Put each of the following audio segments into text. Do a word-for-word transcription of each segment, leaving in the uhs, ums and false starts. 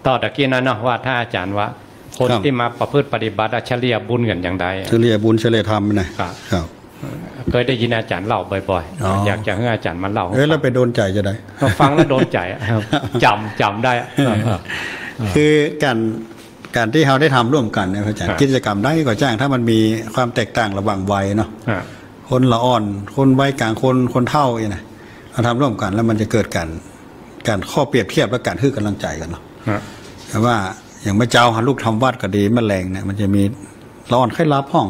ต่อตะกี้นั้นเนาะ ว่าถ้าอาจ๋ารย์ว่า คน ครับ ตี้มาประพฤติปฏิบัติอะ เฉลี่ยบุญกั๋นอย่างใดอะ เฉลี่ยบุญเฉลี่ยธรรมนะ ครับ ครับ เกยได้ยินอาจ๋ารย์เล่าบ่อยๆ อ๋อ อยากจะหื้ออาจ๋ารย์มาเล่า เอ๊ะ แล้วไปโดนใจ๋จะได ก็ฟังแล้วโดนใจ๋อะ จ๋ำ จ๋ำได้อะ เออ เออ เออ คือก๋าน ก๋านตี้เฮาได้ทำร่วมกั๋นเนี่ย พระอาจ๋ารย์ ครับ กิจกรรมใดก็จ้าง ถ้ามันมีความแตกต่างระหว่างวัยเนาะ ครับ คนละอ่อน คนวัยก๋างคน คนเฒ่าเนี่ยนะ เฮาทำร่วมกั๋นแล้วมันจะเกิดก๋าน ก๋านข้อเปรียบเทียบและก๋านหื้อก๋ำลังใจ๋กั๋นเนาะ ครับ แต่ว่าอย่างเมื่อเจ๊าหาลูกทำวัตรก็ดี เมื่อแลงเนี่ยมันจะมีละอ่อนใค่หลับพ่อง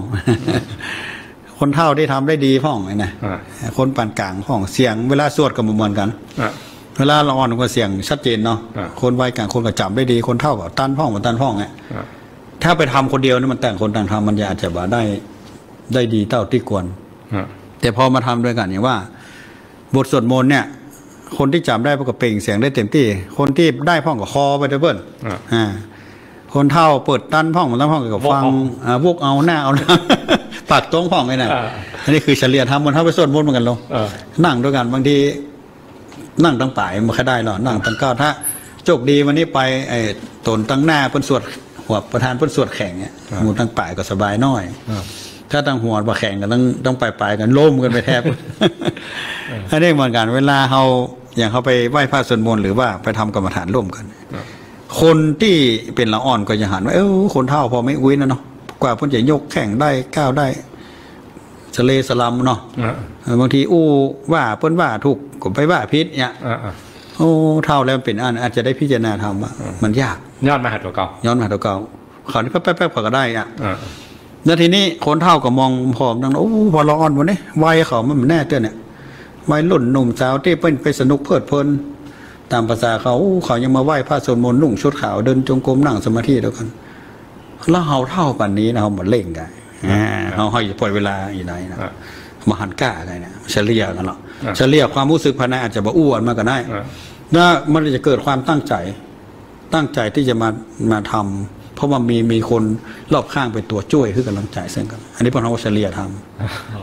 คนเฒ่าได้ทำได้ดีพ่องเนี่ยนะ อ่า คนปานก๋างพ่อง เสียงเวลาสวดก็บ่เหมือนกั๋น อ่า เวลาละอ่อนก็เสียงชัดเจนเนาะ อ่า คนวัยก๋างคนก็จ๋ำได้ดี คนเฒ่าก็ตันพ่อง บ่ตันพ่องเนี่ย อ่า ถ้าไปทำคนเดียวนี่มันต่างคนต่างทำ มันจะอาจจะบ่ได้ ได้ดีเต้าตี้ควร อ่า แต่พอมาทำด้วยกั๋น อย่างว่า บทสวดมนต์เนี่ย คนตี้จ๋ำได้เปิ้นก็เปล่งเสียงได้เต็มตี้ คนตี้ได้พ่องก็คลอไปตวยเปิ้น อ่า อ่า คนเฒ่าเปิดตันพ่อง ตันพ่องก็ฟัง วกเอา อ่า วกเอาหน้าเอาหลัง ปากตรงพ่องไอ้นั่น อ่า อันนี้คือเฉลี่ยธรรม เหมือนเฮาไปสวดมนต์เหมือนกั๋นลง เออ นั่งตวยกั๋น บางที นั่งตังป๋ายมันบ่ได้หรอก นั่งตังก้าว ถ้าโจคดีวันนี้ไป ไอ้ ต๋นตังหน้าเปิ้นสวด หัวประธานเปิ้นสวดแข่งเนี่ย ครับ หมู่ตังป๋ายก็สบายหน้อย ครับ ถ้าตังหัวบ่แข่งกั๋น ตัง ตังป๋ายๆ กั๋น ล้มกั๋นไปแทบ เออ อันนี้เหมือนกั๋น เวลาเฮา อย่างเฮาไปไหว้พระสวดมนต์ หรือว่าไปทำกรรมฐานร่วมกั๋น ครับ คนตี้เป๋นละอ่อนก็จะหันว่า เออ คนเฒ่าพ่อแม่อุ๊ยนั่นเนาะ กว่าเปิ้นจะยกแข้งได้ ก้าวได้ สะเลสะลำเนาะ อ่า เออ บางทีอู้ว่าเปิ้นว่าถูกก็ไปว่าผิดเนี่ย อ่า อ่า โอ้ เฒ่าแล้วเป๋นอัน อาจจะได้พิจารณาธรรมว่า อ่า มันยาก ย้อนมาหาตั๋วเก่า ย้อนมาหาตั๋วเก่า คราวนี้แป๊บๆๆ เขาก็ได้อะ อ่า แล้วทีนี้คนเฒ่าก็มองผอมดังนั้น โอ้ พอละอ่อนวันนี้ วัยเขามันแน่เตื้อเนี่ย วัยรุ่นหนุ่มสาวตี้เปิ้นไปสนุกเพลิดเพลิน ต๋ามภาษาเขา โอ้ เขายังมาไหว้พระสวดมนต์ นุ่งชุดขาว เดินจงกรม นั่งสมาธิตวยกั๋น แล้วเฮาเฒ่าป่านนี้นะ เฮาบ่เร่งกั๋น อ่า อ่า เฮา เฮาจะปล่อยเวลาอยู่ไหนนะ อ่า บ่หันก้าไงเนี่ย เฉลี่ยกั๋นเนาะ อ่า เฉลี่ยความฮู้สึกภายในอาจจะบ่อู้อันมาก็ได้ อ่า แล้วมันจะเกิดความตั้งใจ๋ ตั้งใจ๋ตี้จะมา มาทำ เพราะว่ามี มีคนรอบข้างเป๋นตั๋วจ้วยหื้อก๋ำลังใจ๋เซิ่งกั๋น อันนี้พวกเฮาเฉลี่ยธรรม อ๋อ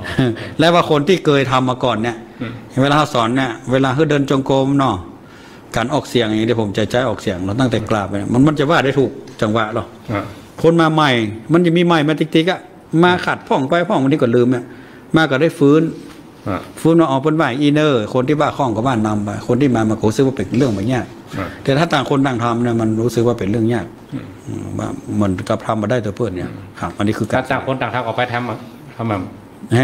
และว่าคนตี้เกยทำมาก่อนเนี่ย อืม เวลาเฮาสอนเนี่ย เวลาหื้อเดินจงกรมเนาะ ก๋านออกเสียงอย่างนี้ ผมจะใจ๊ออกเสียง เฮาตั้งแต่กราบไปเนี่ย มัน มันจะว่าได้ถูกจังหวะหรอ อ่า คนมาใหม่ มันจะมีใหม่มาติ๊กๆ อะ มาขัดพ่องไปพ่อง บางทีก็ลืมเนี่ย มาก็ได้ฟื้น อ่า ฟื้นมา อ๋อ เปิ้นว่าอี้เน่อ คนตี้ว่าคล่องก็ว่านำไป คนตี้มา มันก็ฮู้สึกว่าเป๋นเรื่องบ่ยาก อ่า แต่ถ้าต่างคนต่างทำเนี่ย มันฮู้สึกว่าเป๋นเรื่องยาก อืม อืม ว่าเหมือนกับทำบ่ได้ตวยเปิ้นเนี่ย อืม ครับ อันนี้คือก๋าน ถ้าต่างคนต่างทำ เอาไปทำอะ ทำแบบ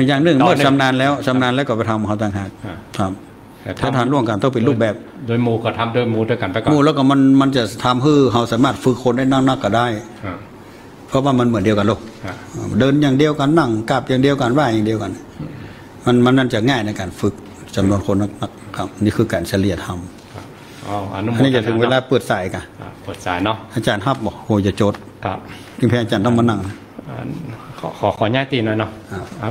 อย่างหนึ่ง ต่อเนื่อง เมื่อชำนาญแล้ว ชำนาญแล้วก็ไปทำของเฮาต่างหาก อ่า ครับ แต่ ถ้าทำร่วมกั๋นต้องเป๋นรูปแบบ โดยหมู่ก็ทำโดยหมู่ตวยกั๋นไปก่อน หมู่แล้วก็มัน มันจะทำหื้อเฮาสามารถฝึกคนได้นักๆ ก็ได้ อ่า เพราะว่ามันเหมือนเดียวกั๋นโลก อ่า เดินอย่างเดียวกั๋น นั่งกราบอย่างเดียวกั๋น ไหว้อย่างเดียวกั๋น อืม มัน มันน่าจะง่ายในก๋านฝึกจ๋ำนวนคนนักๆ ครับ นี่คือก๋านเฉลี่ยธรรม ครับ อ๋อ อนุโมทนา อันนี้จะถึงเวลาเปิดสายก่ะ อ่า เปิดสายเนาะ อาจ๋ารย์ฮับบ่ โห จะจด ครับ นี่เพียงอาจ๋ารย์ต้องมานั่ง อ่า ขอ ขอ ขอย้ายตี้หน่อยเนาะ อ่า อ่า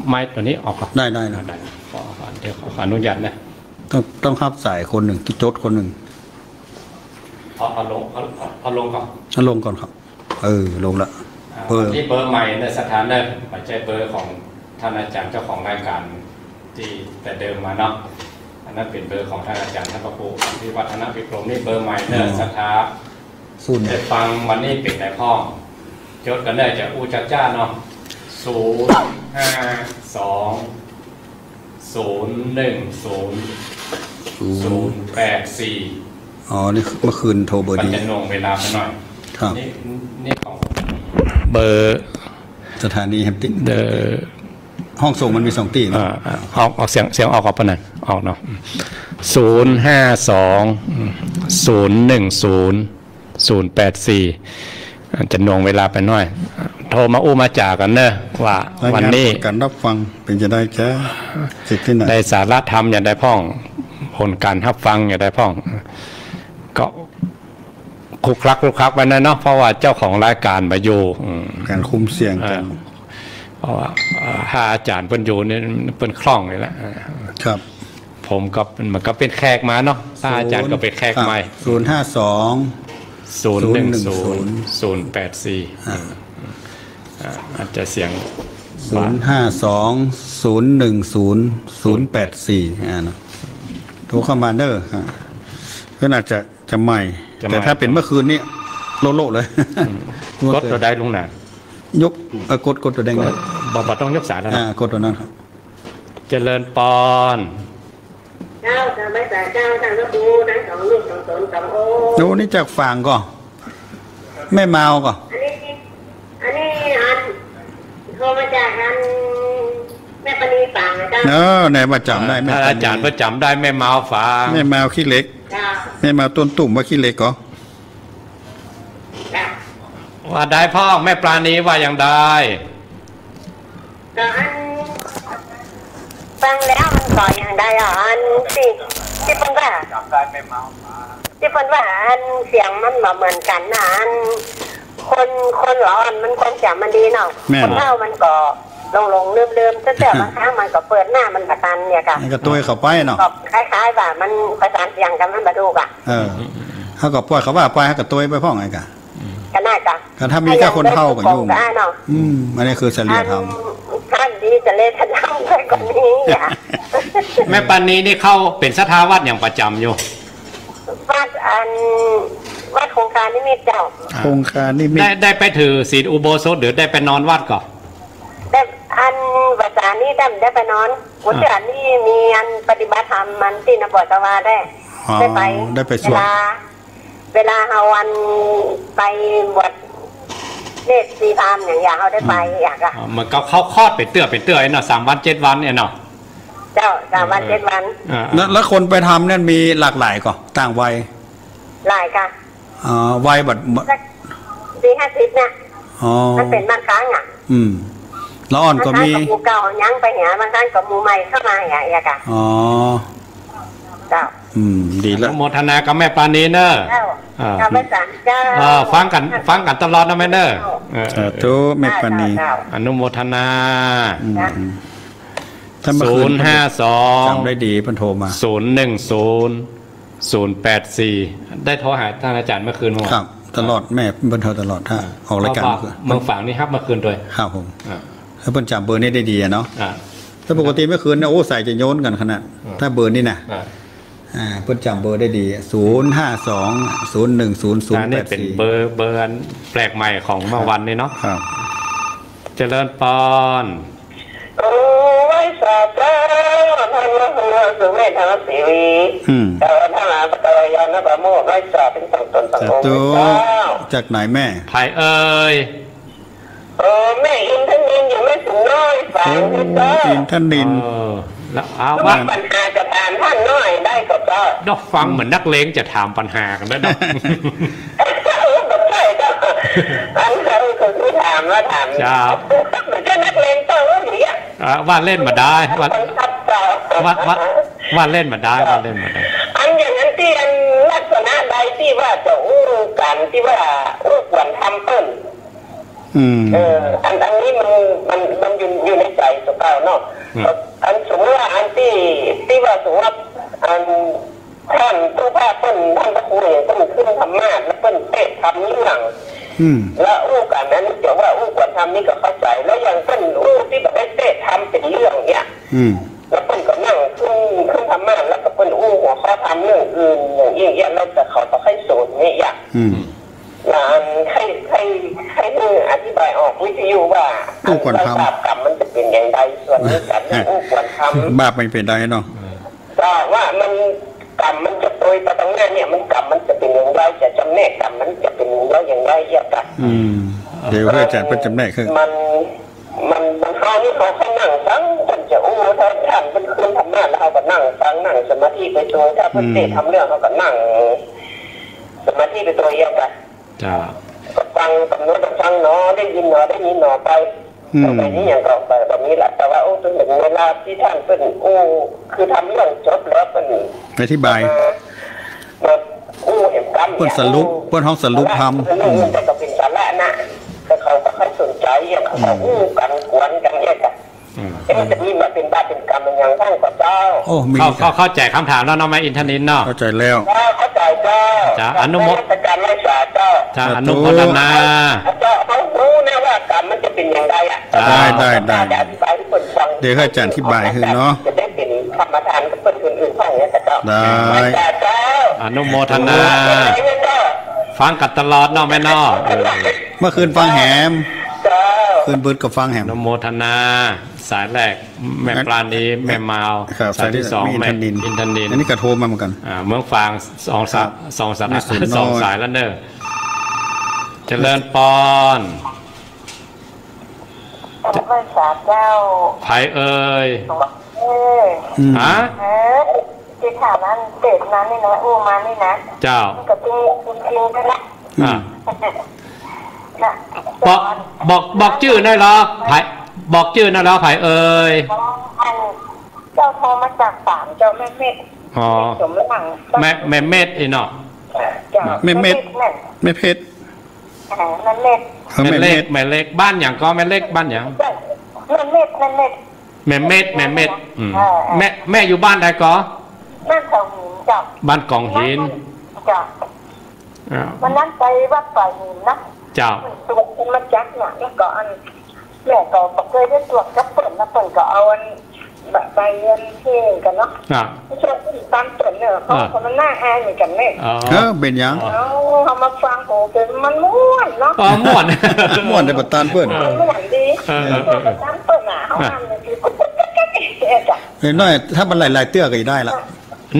ไมค์ตั๋วนี้ออกก่อน ได้ ได้ ได้ ได้ ขอ ขอ เดี๋ยวขอ ขออนุญาตนะ ต้อง ต้องฮับสายคนนึ่ง จดคนนึ่ง เอา เอาลง เอา เอา เอาลงก่อน เอาลงก่อนครับ เออ ลงละ อ่า เบอร์ นี่เบอร์ใหม่เน่อ ศรัทธาเน่อ บ่ใจ้เบอร์ของต้านอาจ๋ารย์เจ้าของรายก๋านตี้แต่เดิมมาเนาะ อันนั้นเป๋นเบอร์ของต้านอาจ๋ารย์ ต้านพระครูอภิวัฒนวิกรม นี่เบอร์ใหม่เน่อ อ๋อ ศรัทธา ศูนย์ ได้ฟังวันนี้เป๋นไงพ่อง จดกั๋นได้ จะอู้จ๊าๆ เนาะ ศูนย์ห้าสอง ศูนย์หนึ่งศูนย์ ศูนย์แปดสี่ อ๋อ นี่เมื่อคืนโทรเบอร์นี้ จะหน่วงเวลาไปหน่อย ครับ นี่ นี่ของ เบอร์ สถานีแฮมติง เบอร์ ห้องส่งมันมีสองตี้เนาะ อ่า อ่า ออก ออกเสียง เสียงออก ออกปะนั้น ออกเนาะ ศูนย์ห้าสอง ศูนย์หนึ่งศูนย์ ศูนย์แปดสี่ จะหน่วงเวลาไปหน่อย โทรมาอู้มาจ๋ากั๋นเน่อ ว่า รายงาน วันนี้ ผลก๋านฮับฟังเป๋นจะไดจ๊ะ จากตี้ไหน ได้สาระธรรมอย่างใดพ่อง ผลก๋านฮับฟังอย่างใดพ่อง ก็คลุกคลักคลุกคลักไปนะเนาะ เพราะว่าเจ้าของรายก๋านบ่อยู่ อืม ก๋านคุมเสียง อ่า ก๋าน เพราะว่า อ่า ถ้าอาจ๋ารย์เปิ้นอยู่นี่เปิ้นคล่องอยู่แล้ว อ่า ครับ ผมก็ มันก็เป๋นแขกมาเนาะ ต้านอาจ๋ารย์ก็เป๋นแขกใหม่ ศูนย์ห้าสอง ศูนย์หนึ่งศูนย์ ศูนย์แปดสี่ อ่า อ่า อาจจะเสียง ศูนย์ห้าสอง ศูนย์หนึ่งศูนย์ ศูนย์แปดสี่ อ่า เนาะ โทรเข้ามาเน่อ อ่า เปิ้นอาจจะ จะใหม่ แต่ถ้าเป๋นเมื่อคืนนี่ โละๆ เลย อืม กดตั๋วใดลุงหนา ยก เอ่อ กด กดตั๋วแดง กด บ่ บ่ต้องยกสายแล้วนะ อ่า กดตั๋วนั้นครับ เจริญปอน เจ้า เจ้า ไหว้สาเจ้า ทั้งพระครู ทั้งสองรูป สองต๋น สององค์ โอ้ นี่จากฝางก่อ แม่มาวก่อ อันนี้ อันนี้ อัน โทรมาจากอัน แม่ปานีฝางนะเจ้า เออ ไหนว่าจ๋ำได้ อ่า แม่ปานี ถ้าอาจ๋ารย์ว่าจ๋ำได้ แม่มาวฝาง แม่มาวขี้เหล็ก เจ้า แม่มาวต้นตุ่มว่าขี้เหล็กก่อ เจ้า ว่าใดพ่อง แม่ปานีว่าอย่างใด ก็อัน ฟังแล้วมันก็อย่างใดอ่ะ อันตี้ ตี้เปิ้นว่า ตี้เปิ้นว่าอันเสียงมันบ่เหมือนกั๋นนะ อันคน คนละอ่อนมันความจ๋ำมันดีเนาะ แม่น คนเฒ่ามันก็หลงๆ ลืมๆ แต่ แต่บางครั้งมันก็เปิดหน้ามันบ่ตันเนี่ยก่ะ มันก็ตวยเข้าไปเนาะ ก็คล้ายๆ ว่ามันประสานเสียงกั๋นมันบ่ถูกอ่ะ เออ เฮาก็ปล่อยเขาว่าไป เฮาก็ตวยไปพ่องไงก่ะ ก็น่าจะ ก็ถ้ามีแค่คนเฒ่าก็ยุ่ง ก็ได้เนาะ อืม อันนี้คือจริยธรรม อัน ท่านดีจริยธรรมไปกว่านี้อ่ะ แม่ปานีนี่เข้าเป๋นศรัทธาวัดหยังประจ๋ำอยู่ วัดอัน วัดคงคานิมิตรเจ้า อ่า คงคานิมิตร ได้ ได้ไปถือศีลอุโบสถหรือได้ไปนอนวัดก่อ ได้ อันภาษานี้ได้ ได้ไปนอน อ๋อ วันที่อันนี้มีอันปฏิบัติธรรมมันตี้นบอตวาได้ อ๋อ ได้ไป ได้ไปสวด เวลา เวลาเฮาอันไปบวชเนตรชีพราหมณ์อย่าง อย่างเฮาได้ไป อืม อย่างอะ อ๋อ มันก็เข้าคอร์สเป๋นเตื้อเป๋นเตื้อเนาะ สามวันเจ็ดวันเนี่ยเนาะ เจ้า สามวันเจ็ดวัน อ่า แล้ว แล้วคนไปทำเนี่ยมีหลากหลายก่อ ต่างวัย หลายค่ะ อ๋อ วัยแบบ สักสี่ห้าสิบเนี่ย อ๋อ มันเป๋นบางครั้งอะ อืม ละอ่อนก็มี บางครั้งก็หมู่เก่ายังไปหา บางครั้งก็หมู่ใหม่เข้ามาหา อย่างเงี้ยค่ะ อ๋อ เจ้า อืม ดีละ อนุโมทนากับแม่ปานีเนอะ เจ้า อ่า เจ้า ไหว้สาเจ้า อ่า ฟังกั๋น ฟังกั๋นตลอดนะแม่เนอะ เจ้า เออ สาธุ แม่ปานี เจ้า เจ้า อนุโมทนา อืม เจ้า อืม ถ้าเมื่อคืน ศูนย์ห้าสอง จ๋ำได้ดี เปิ้นโทรมา ศูนย์หนึ่งศูนย์ ศูนย์แปดสี่ ได้โทรหาท่านอาจ๋ารย์เมื่อคืนบ่ ครับ ตลอด แม่เปิ้นโทรตลอด ถ้าออกรายก๋าน เมื่อคืน เมืองฝางนี่ฮับเมื่อคืนตวย ครับผม อ่า แล้วเปิ้นจ๋ำเบอร์นี้ได้ดีอะเนาะ อ่า ถ้าปกติเมื่อคืนเนี่ย โอ้ สายจะโยนกั๋นขนาด อ่า ถ้าเบอร์นี้นะ อ่า อ่า เปิ้นจ๋ำเบอร์ได้ดี ศูนย์ห้าสอง ศูนย์หนึ่งศูนย์ ศูนย์แปดสี่ อ่า นี่เป๋นเบอร์ เบอร์อันแปลกใหม่ของเมื่อวันนี้เนาะ ครับ เจริญปอน โอ้ ไหว้สาเจ้า ท่านพระครูสุเมธธรรมเสวี อืม เจ้า ท่านมหาปัตตาลยานประโมท ไหว้สาทั้งสองต๋นสององค์ สาธุ เจ้า จากไหนแม่ ใผเอ่ย เออ แม่อินทนิลอยู่แม่สุนน้อยฝาง โอ้ นี่เจ้า อินทนิล เออ แล้วเอา แล้ว ว่า มีปัญหาจะถามท่านหน่อยได้ก่อเจ้า เนาะ ฟังเหมือนนักเลงจะถามปัญหากั๋นนะเนาะ บ่ใจ้เจ้า อันเขาคือถามว่าถาม ครับ เหมือนกับนักเลงเจ้าอย่างเงี้ย อ่า ว่าเล่นบ่ได้ ว่า บังคับเจ้า ว่า ว่า ว่าเล่นบ่ได้ ว่าเล่นบ่ได้ อันอย่างนั้นตี้อันลักษณะใดตี้ว่าจะอู้กั๋นตี้ว่าอู้กวนธรรมเปิ้น อืม เออ อัน อันนี้มัน มัน มันอยู่ อยู่ในใจ๋เจ้าเก่าเนาะ อืม อันสมมุติว่าอันตี้ ตี้ว่าสมมุติว่าอัน ท่านเจ้าภาพเปิ้น ท่านพระครูเนี่ยเปิ้นขึ้นธรรมาสน์แล้วเปิ้นเตะธรรมเรื่อง อืม แล้วอู้กั๋นอันนี้จะว่าอู้กวนธรรมนี่ก็เข้าใจ๋ แล้วอย่างเปิ้นอู้ตี้บ่ได้เตะธรรมเป๋นเรื่องเนี่ย อืม แล้วเปิ้นก็นั่งขึ้น ขึ้นธรรมาสน์แล้วก็เปิ้นอู้หัวข้อธรรมเรื่องอื่นอย่างอี้อย่างเงี้ย แล้วแต่เขาบ่ใค่สนเนี่ยอย่าง อืม แล้วอันใค่ ใค่ ใค่หื้ออธิบายออกวิทยุว่า อู้กวนธรรม บาปกรรมมันจะเป๋นอย่างใด ส่วนนี้กั๋นอู้กวนธรรม บาปมันเป๋นใดเนาะ แต่ว่ามัน กรรมมันจะโตยไปตางหน้าเนี่ย มันกรรมมันจะเป๋นอย่างใด จะจำแนกกรรมมันจะเป๋นอย่างใด อย่างใดเอี้ยก่ะ อืม เดี๋ยวหื้ออาจ๋ารย์เปิ้นจำแนกหื้อ มัน มัน มันเฮานี่เฮาแค่นั่งฟัง เปิ้นจะอู้ ถ้าท่านเปิ้นขึ้นธรรมาสน์แล้วเฮาก็นั่งฟัง นั่งสมาธิไปโตย ถ้าเปิ้นเตะธรรมเรื่องเฮาก็นั่งสมาธิไปโตยเอี้ยก่ะ เจ้า ก็ฟังกำหนดฟังหนอ ได้ยินหนอ ได้ยินหนอไป อืม ต่อไปนี้อย่างก็บ่ บ่มีละ แต่ว่า โอ้ จนถึงเวลาตี้ท่านเปิ้นอู้ คือธรรมเรื่องจบแล้วเปิ้นอธิบาย มา มาอู้แหมกำ เปิ้นสรุป เปิ้นฮ้องสรุปธรรม เปิ้นอู้ อืม แต่ก็เป๋นสาระนะ แต่เขาบ่ใค่สนใจ๋ อย่างเขาก็อู้กั๋นกวนกั๋นเนี่ยก่ะ อืม เอ๊ะ มันจะมีมาเป๋นบาปเป๋นกรรมมันอย่างนั้นก่อเจ้า โอ้ มี เข้า เข้า เข้าใจ๋กำถามแล้วเนาะ แม่อินทนิลเนาะ เข้าใจ๋แล้ว เจ้า เข้าใจ๋เจ้า เจ้า อนุโม นมัสก๋านไหว้สาเจ้า เจ้า สาธุ อนุโมทนา เจ้า เขาฮู้นะว่ากรรมมันจะเป๋นอย่างใดอะ เจ้า ได้ ได้ ได้ จะอธิบายหื้อเปิ้นฟัง เดี๋ยวหื้ออาจ๋ารย์อธิบายหื้อเนาะ จะได้เป๋นธรรมทานกับเปิ้นอื่นๆ ฟังเนี่ยเจ้า ได้ ไหว้สาเจ้า อนุโมทนา เจ้า ฟังกั๋นตลอดเนาะแม่เนาะ เออ เมื่อคืนฟังแหม เจ้า คืนปื๊ดก็ฟังแหม อนุโมทนา สายแรก แม่ปราณี แม่มาว ครับ สายตี้สอง สายตี้สอง แม่ แม่อินทนิล อินทนิล อันนี้ก็โทรมาเหมือนกั๋น อ่า เมืองฝาง สองสา- ครับ สองสา- แม่สุนทร สองสายแล้วเน่อ เจริญปอน ไหว้สาเจ้า ใผเอ่ย เออ อืม ฮะ เออ ตี้ถามอันเสพมานี่นะ อู้มานี่นะ เจ้า มันก็จริง จริงๆ นะ อ่า นะ บอก บอก บอกจื้อหน่อยเหรอ ใผ บอกจื้อหน่อยเหรอ ใผเอ่ย อัน เจ้าโทรมาจากฝาง เจ้าแม่เม็ด อ๋อ สมหวัง แม่ แม่เม็ดอีเนาะ เจ้า แม่เม็ด แม่เม็ด แม่เพชร อ่า แม่เม็ด เออ แม่เม็ด แม่เล็ก แม่เล็ก บ้านหยังก็แม่เล็ก บ้านหยัง แม่เม็ด แม่เม็ด แม่เม็ด แม่เม็ด อืม เออ เออ แม่ แม่อยู่บ้านใดก็ บ้านกองหิน เจ้า บ้านกองหิน เจ้า อ่า วันนั้นไปวัดป่าหินนะ เจ้า ตรวจธรรมจักรเนี่ย แล้วก็อัน แม่ก็บ่เกยได้ตรวจกับเปิ้นนะ เปิ้นก็เอาอัน ใบ ใบอันเฮงกั๋นเนาะ อ่า ไม่ใช่ตามเปิ้นเนี่ย เขา อ่า คนมันน่าอายเหมือนกั๋นเนี่ย อ๋อ เออ เป๋นหยัง อ๋อ เอา เอามาฟัง โอ้ เป๋น มันม่วนเนาะ อ๋อ ม่วน ม่วนในประตานเปิ้น เออ มันม่วนดี เออ เออ เออ ประตานเปิ้นน่ะ เขา อ่า อ่านหนังสือ กุ๊กกุ๊กกุ๊กกุ๊กเนี่ยจ้ะ เดี๋ยวหน่อย ถ้ามันหลายๆ เตื้อก็ได้ละ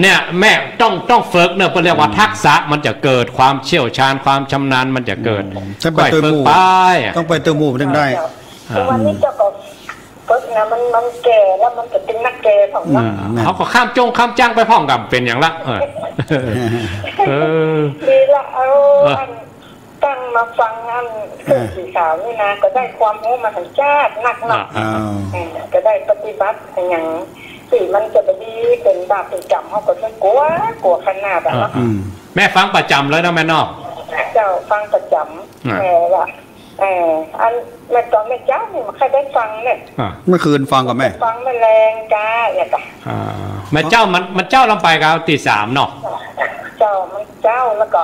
เนี่ยแม่ต้อง ต้องฝึกเนอะ เปิ้นเรียกว่า อืม ทักษะมันจะเกิด ความเชี่ยวชาญ ความชำนาญมันจะเกิด อืม ต้องไป ก้อยฝึก เตยหมู่ ไป ต้องไปเตยหมู่มันถึงได้ อ่า ทุกวันนี้เจ้าก็ฝึกนะ มัน มันแก่แล้ว มันจะเป็นนักแก่ของ อื เรา ม นั่น เขาก็ข้ามจงข้ามจังไปพ่องกับเป๋นหยังละ เออ เออ ดีละ เอา เออ อัน ตั้งมาฟังอัน เออ เรื่องสีขาวนี่นะ ก็ได้ความรู้มหัศจรรย์นักเนาะ อ่า อ้าว เออ ก็ได้ปฏิบัติอย่างที่มันจะบ่ดี เป๋นบาปเป๋นกรรม เขาก็จะกั๋ว กั๋วขนาดอะเนาะ อ่า อืม แม่ฟังประจ๋ำเลยเนาะแม่เนาะ เจ้าฟังประจ๋ำ อ่า เออ ว่า เออ อัน แม่ต๋อนแม่เจ๊านี่มันเคยได้ฟังเนี่ย อ่า เมื่อคืนฟังกับแม่ ฟังแม่แลงจ้า เนี่ยจ้ะ อ่า แม่เจ๊ามัน มันเจ๊าลงไปกับตี้สามเนาะ เจ้ามันเจ๊า แล้วก็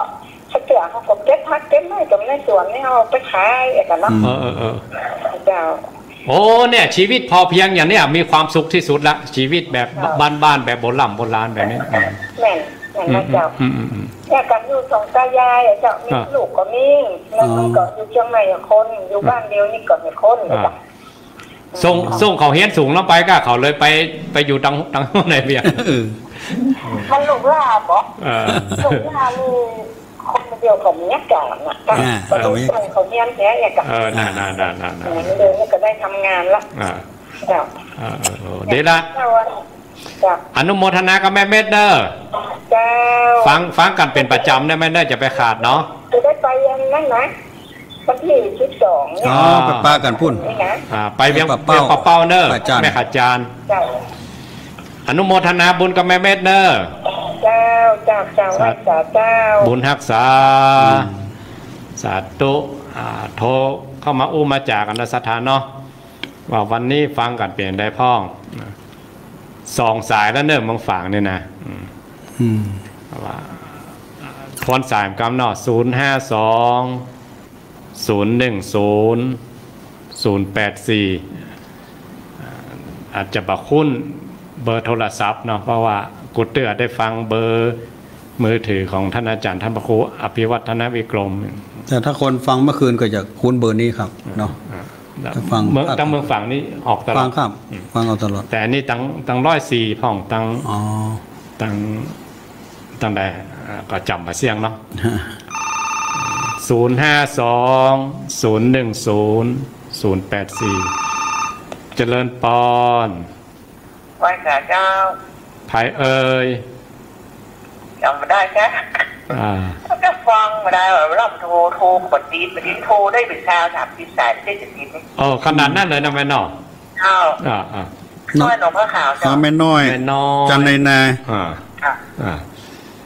เขาเจื้อเขาก็เก็บผักเก็บไม้ตรงในสวนนี่เอาไปขายเองกั๋นเนาะ อืม เออ เออ เออ เจ้า โอ้ เนี่ย ชีวิตพอเพียงอย่างเนี้ยมีความสุขที่สุดละ ชีวิตแบบ เจ้า บ้านๆ แบบโบร่ำโบราณแบบนี้ อืม แม่น แม่นนะเจ้า อืม อืม อืม เนี่ยกั๋นอยู่สองตายายอะเจ้า มี อ่า ลูกก็มี แล้วมัน อ๋อ ก็อยู่เจียงใหม่อะคน อยู่ อ่า บ้านเดียวนี่ก็มีคน อ่า นะเจ้า ส่ง ส่งเขาเฮียนสูงลงไปก็เขาเลยไป ไปอยู่ตัง ตังไหนเปีย เออ มันลูกหล้าบ่ เออ ลูกหล้านี่คนเดียวกับเมียเก่าน่ะ อ่า ก็เลยส่งเขาเฮียนเสียเองอะ เออ น่ะ น่ะ น่ะ น่ะ น่ะ เออ เดี๋ยวนี้ก็ได้ทำงานละ อ่า เจ้า เออ เออ เออ ดีละ เจ้า เจ้า อนุโมทนากับแม่เม็ดเน่อ เจ้า ฟัง ฟังกั๋นเป๋นประจ๋ำเน่อแม่เน่อ จะไปขาดเนาะ จะได้ไปอันนั้นนะ วันตี้สิบสองเนี่ย อ๋อ ไปปะกั๋นปุ้น นี่นะ อ่า ไปเวียง ไปปะเป้า เวียงปะเป้าเน่อ พระอาจ๋ารย์ แม่ขจารย์ เจ้า อนุโมทนาบุญกับแม่เม็ดเน่อ เจ้า เจ้า เจ้า สา ไหว้สาเจ้า บุญฮักษา อืม สาธุ อ่า โทรเข้ามาอู้มาจ๋ากั๋นนะศรัทธาเนาะ ว่าวันนี้ฟังกั๋นเป๋นใดพ่อง สองสายแล้วเน่อเมืองฝางนี่นะ อืม อืม ว่า ทวนสายกำเนาะ ศูนย์ห้าสอง ศูนย์หนึ่งศูนย์ ศูนย์แปดสี่ อาจจะบ่คุ้นเบอร์โทรศัพท์เนาะ เพราะว่ากูเตื้อได้ฟังเบอร์มือถือของท่านอาจ๋ารย์ ท่านพระครูอภิวัฒนวิกรม แต่ถ้าคนฟังเมื่อคืนก็จะคุ้นเบอร์นี้ครับ เนาะ อ่า ถ้าฟัง เมือง ภาค ตังเมืองฝางนี่ออกตลอด ฟังครับ อืม ฟังเอาตลอด แต่อันนี้ตัง ตังร้อยสี่พ่อง ตัง อ๋อ ตัง ตังใด อ่า ก็จ๋ำบ่เสี้ยงเนาะ ฮะ ศูนย์ห้าสอง ศูนย์หนึ่งศูนย์ ศูนย์แปดสี่ เจริญปอน ไหว้สาเจ้า ใผเอ่ย จ๋ำบ่ได้จ้ะ อ่า ก็ฟังบ่ได้ว่าลำโทร โทรบ่ติด บ่ติด โทรได้เป๋นซาวสามสิบสาย บ่ได้จะติดนี่ โอ้ ขนาดนั้นเลยนะแม่เนาะ เจ้า อ่า อ่า น้อยหนองผ้าขาวเจ้า อ่า แม่น้อย แม่น้อย จันในนา อ่า ค่ะ อ่า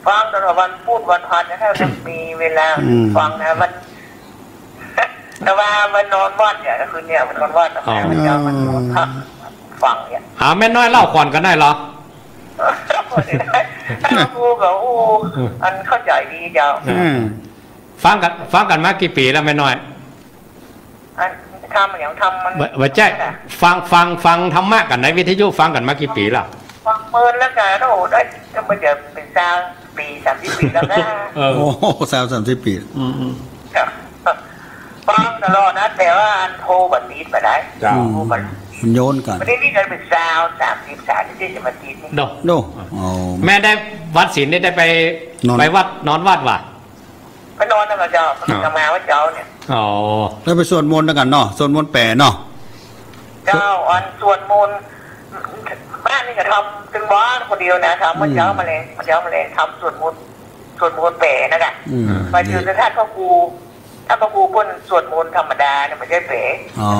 ฟังตลอดวันพุธวันพฤหัสนะ ถ้ามีเวลา อืม ฟังนะ มัน แต่ว่ามันนอนวัดเนี่ย ก็คือเนี่ย มันนอนวัดนะ อ๋อ พระเจ้ามันนอนพัก ฟังเนี่ย หาแม่น้อยเล่าขวัญกั๋นได้เหรอ ถ้าครูกับอู้ อันเข้าใจ๋ดีเจ้า อืม ฟังกั๋น ฟังกั๋นมากี่ปี๋แล้วแม่น้อย อันทำอย่างทำมัน บ่ บ่ใจ้ ฟัง ฟัง ฟังธรรมะกั๋นในวิทยุ ฟังกั๋นมากี่ปี๋แล้ว ฟังเมินแล้วกั๋น โอ้โห ได้ ก็มันจะเป๋นซาว ปี๋ สามสิบปี๋แล้วนะ เออ โอ้โห สาม สามสิบปี๋ อืม อืม ฟังตลอดนะ แต่ว่าอันโทรบ่ติดปานใด เจ้า อืม โทรบ่ มันโยนกั๋น บ่ได้มีกั๋นเป๋นซาว สามสิบ สามสิบ จะมาติดนี่ โด โด อ๋อ แม่ได้วัดศีลนี่ได้ไป นอน ไปวัด นอนวัดบ่า ไปนอนนั่นก็เจ้า อ๋อ ทำงานวัดเจ้าเนี่ย อ๋อ แล้วไปสวดมนต์ด้วยกั๋นเนาะ สวดมนต์แป๋เนาะ เจ้า อันสวดมนต์ บ้านนี่ก็ทำตึงบ้านคนเดียวนะ ทำเมื่อเช้า อืม มาเลย เมื่อเช้ามาเลย ทำสวดมนต์ สวดมนต์แป๋นะจ๊ะ อืม ไปเจอแต่ท่านพระครู ท่านพระครูเปิ้นสวดมนต์ธรรมดาเนี่ย บ่ใจ้แป๋ อ๋อ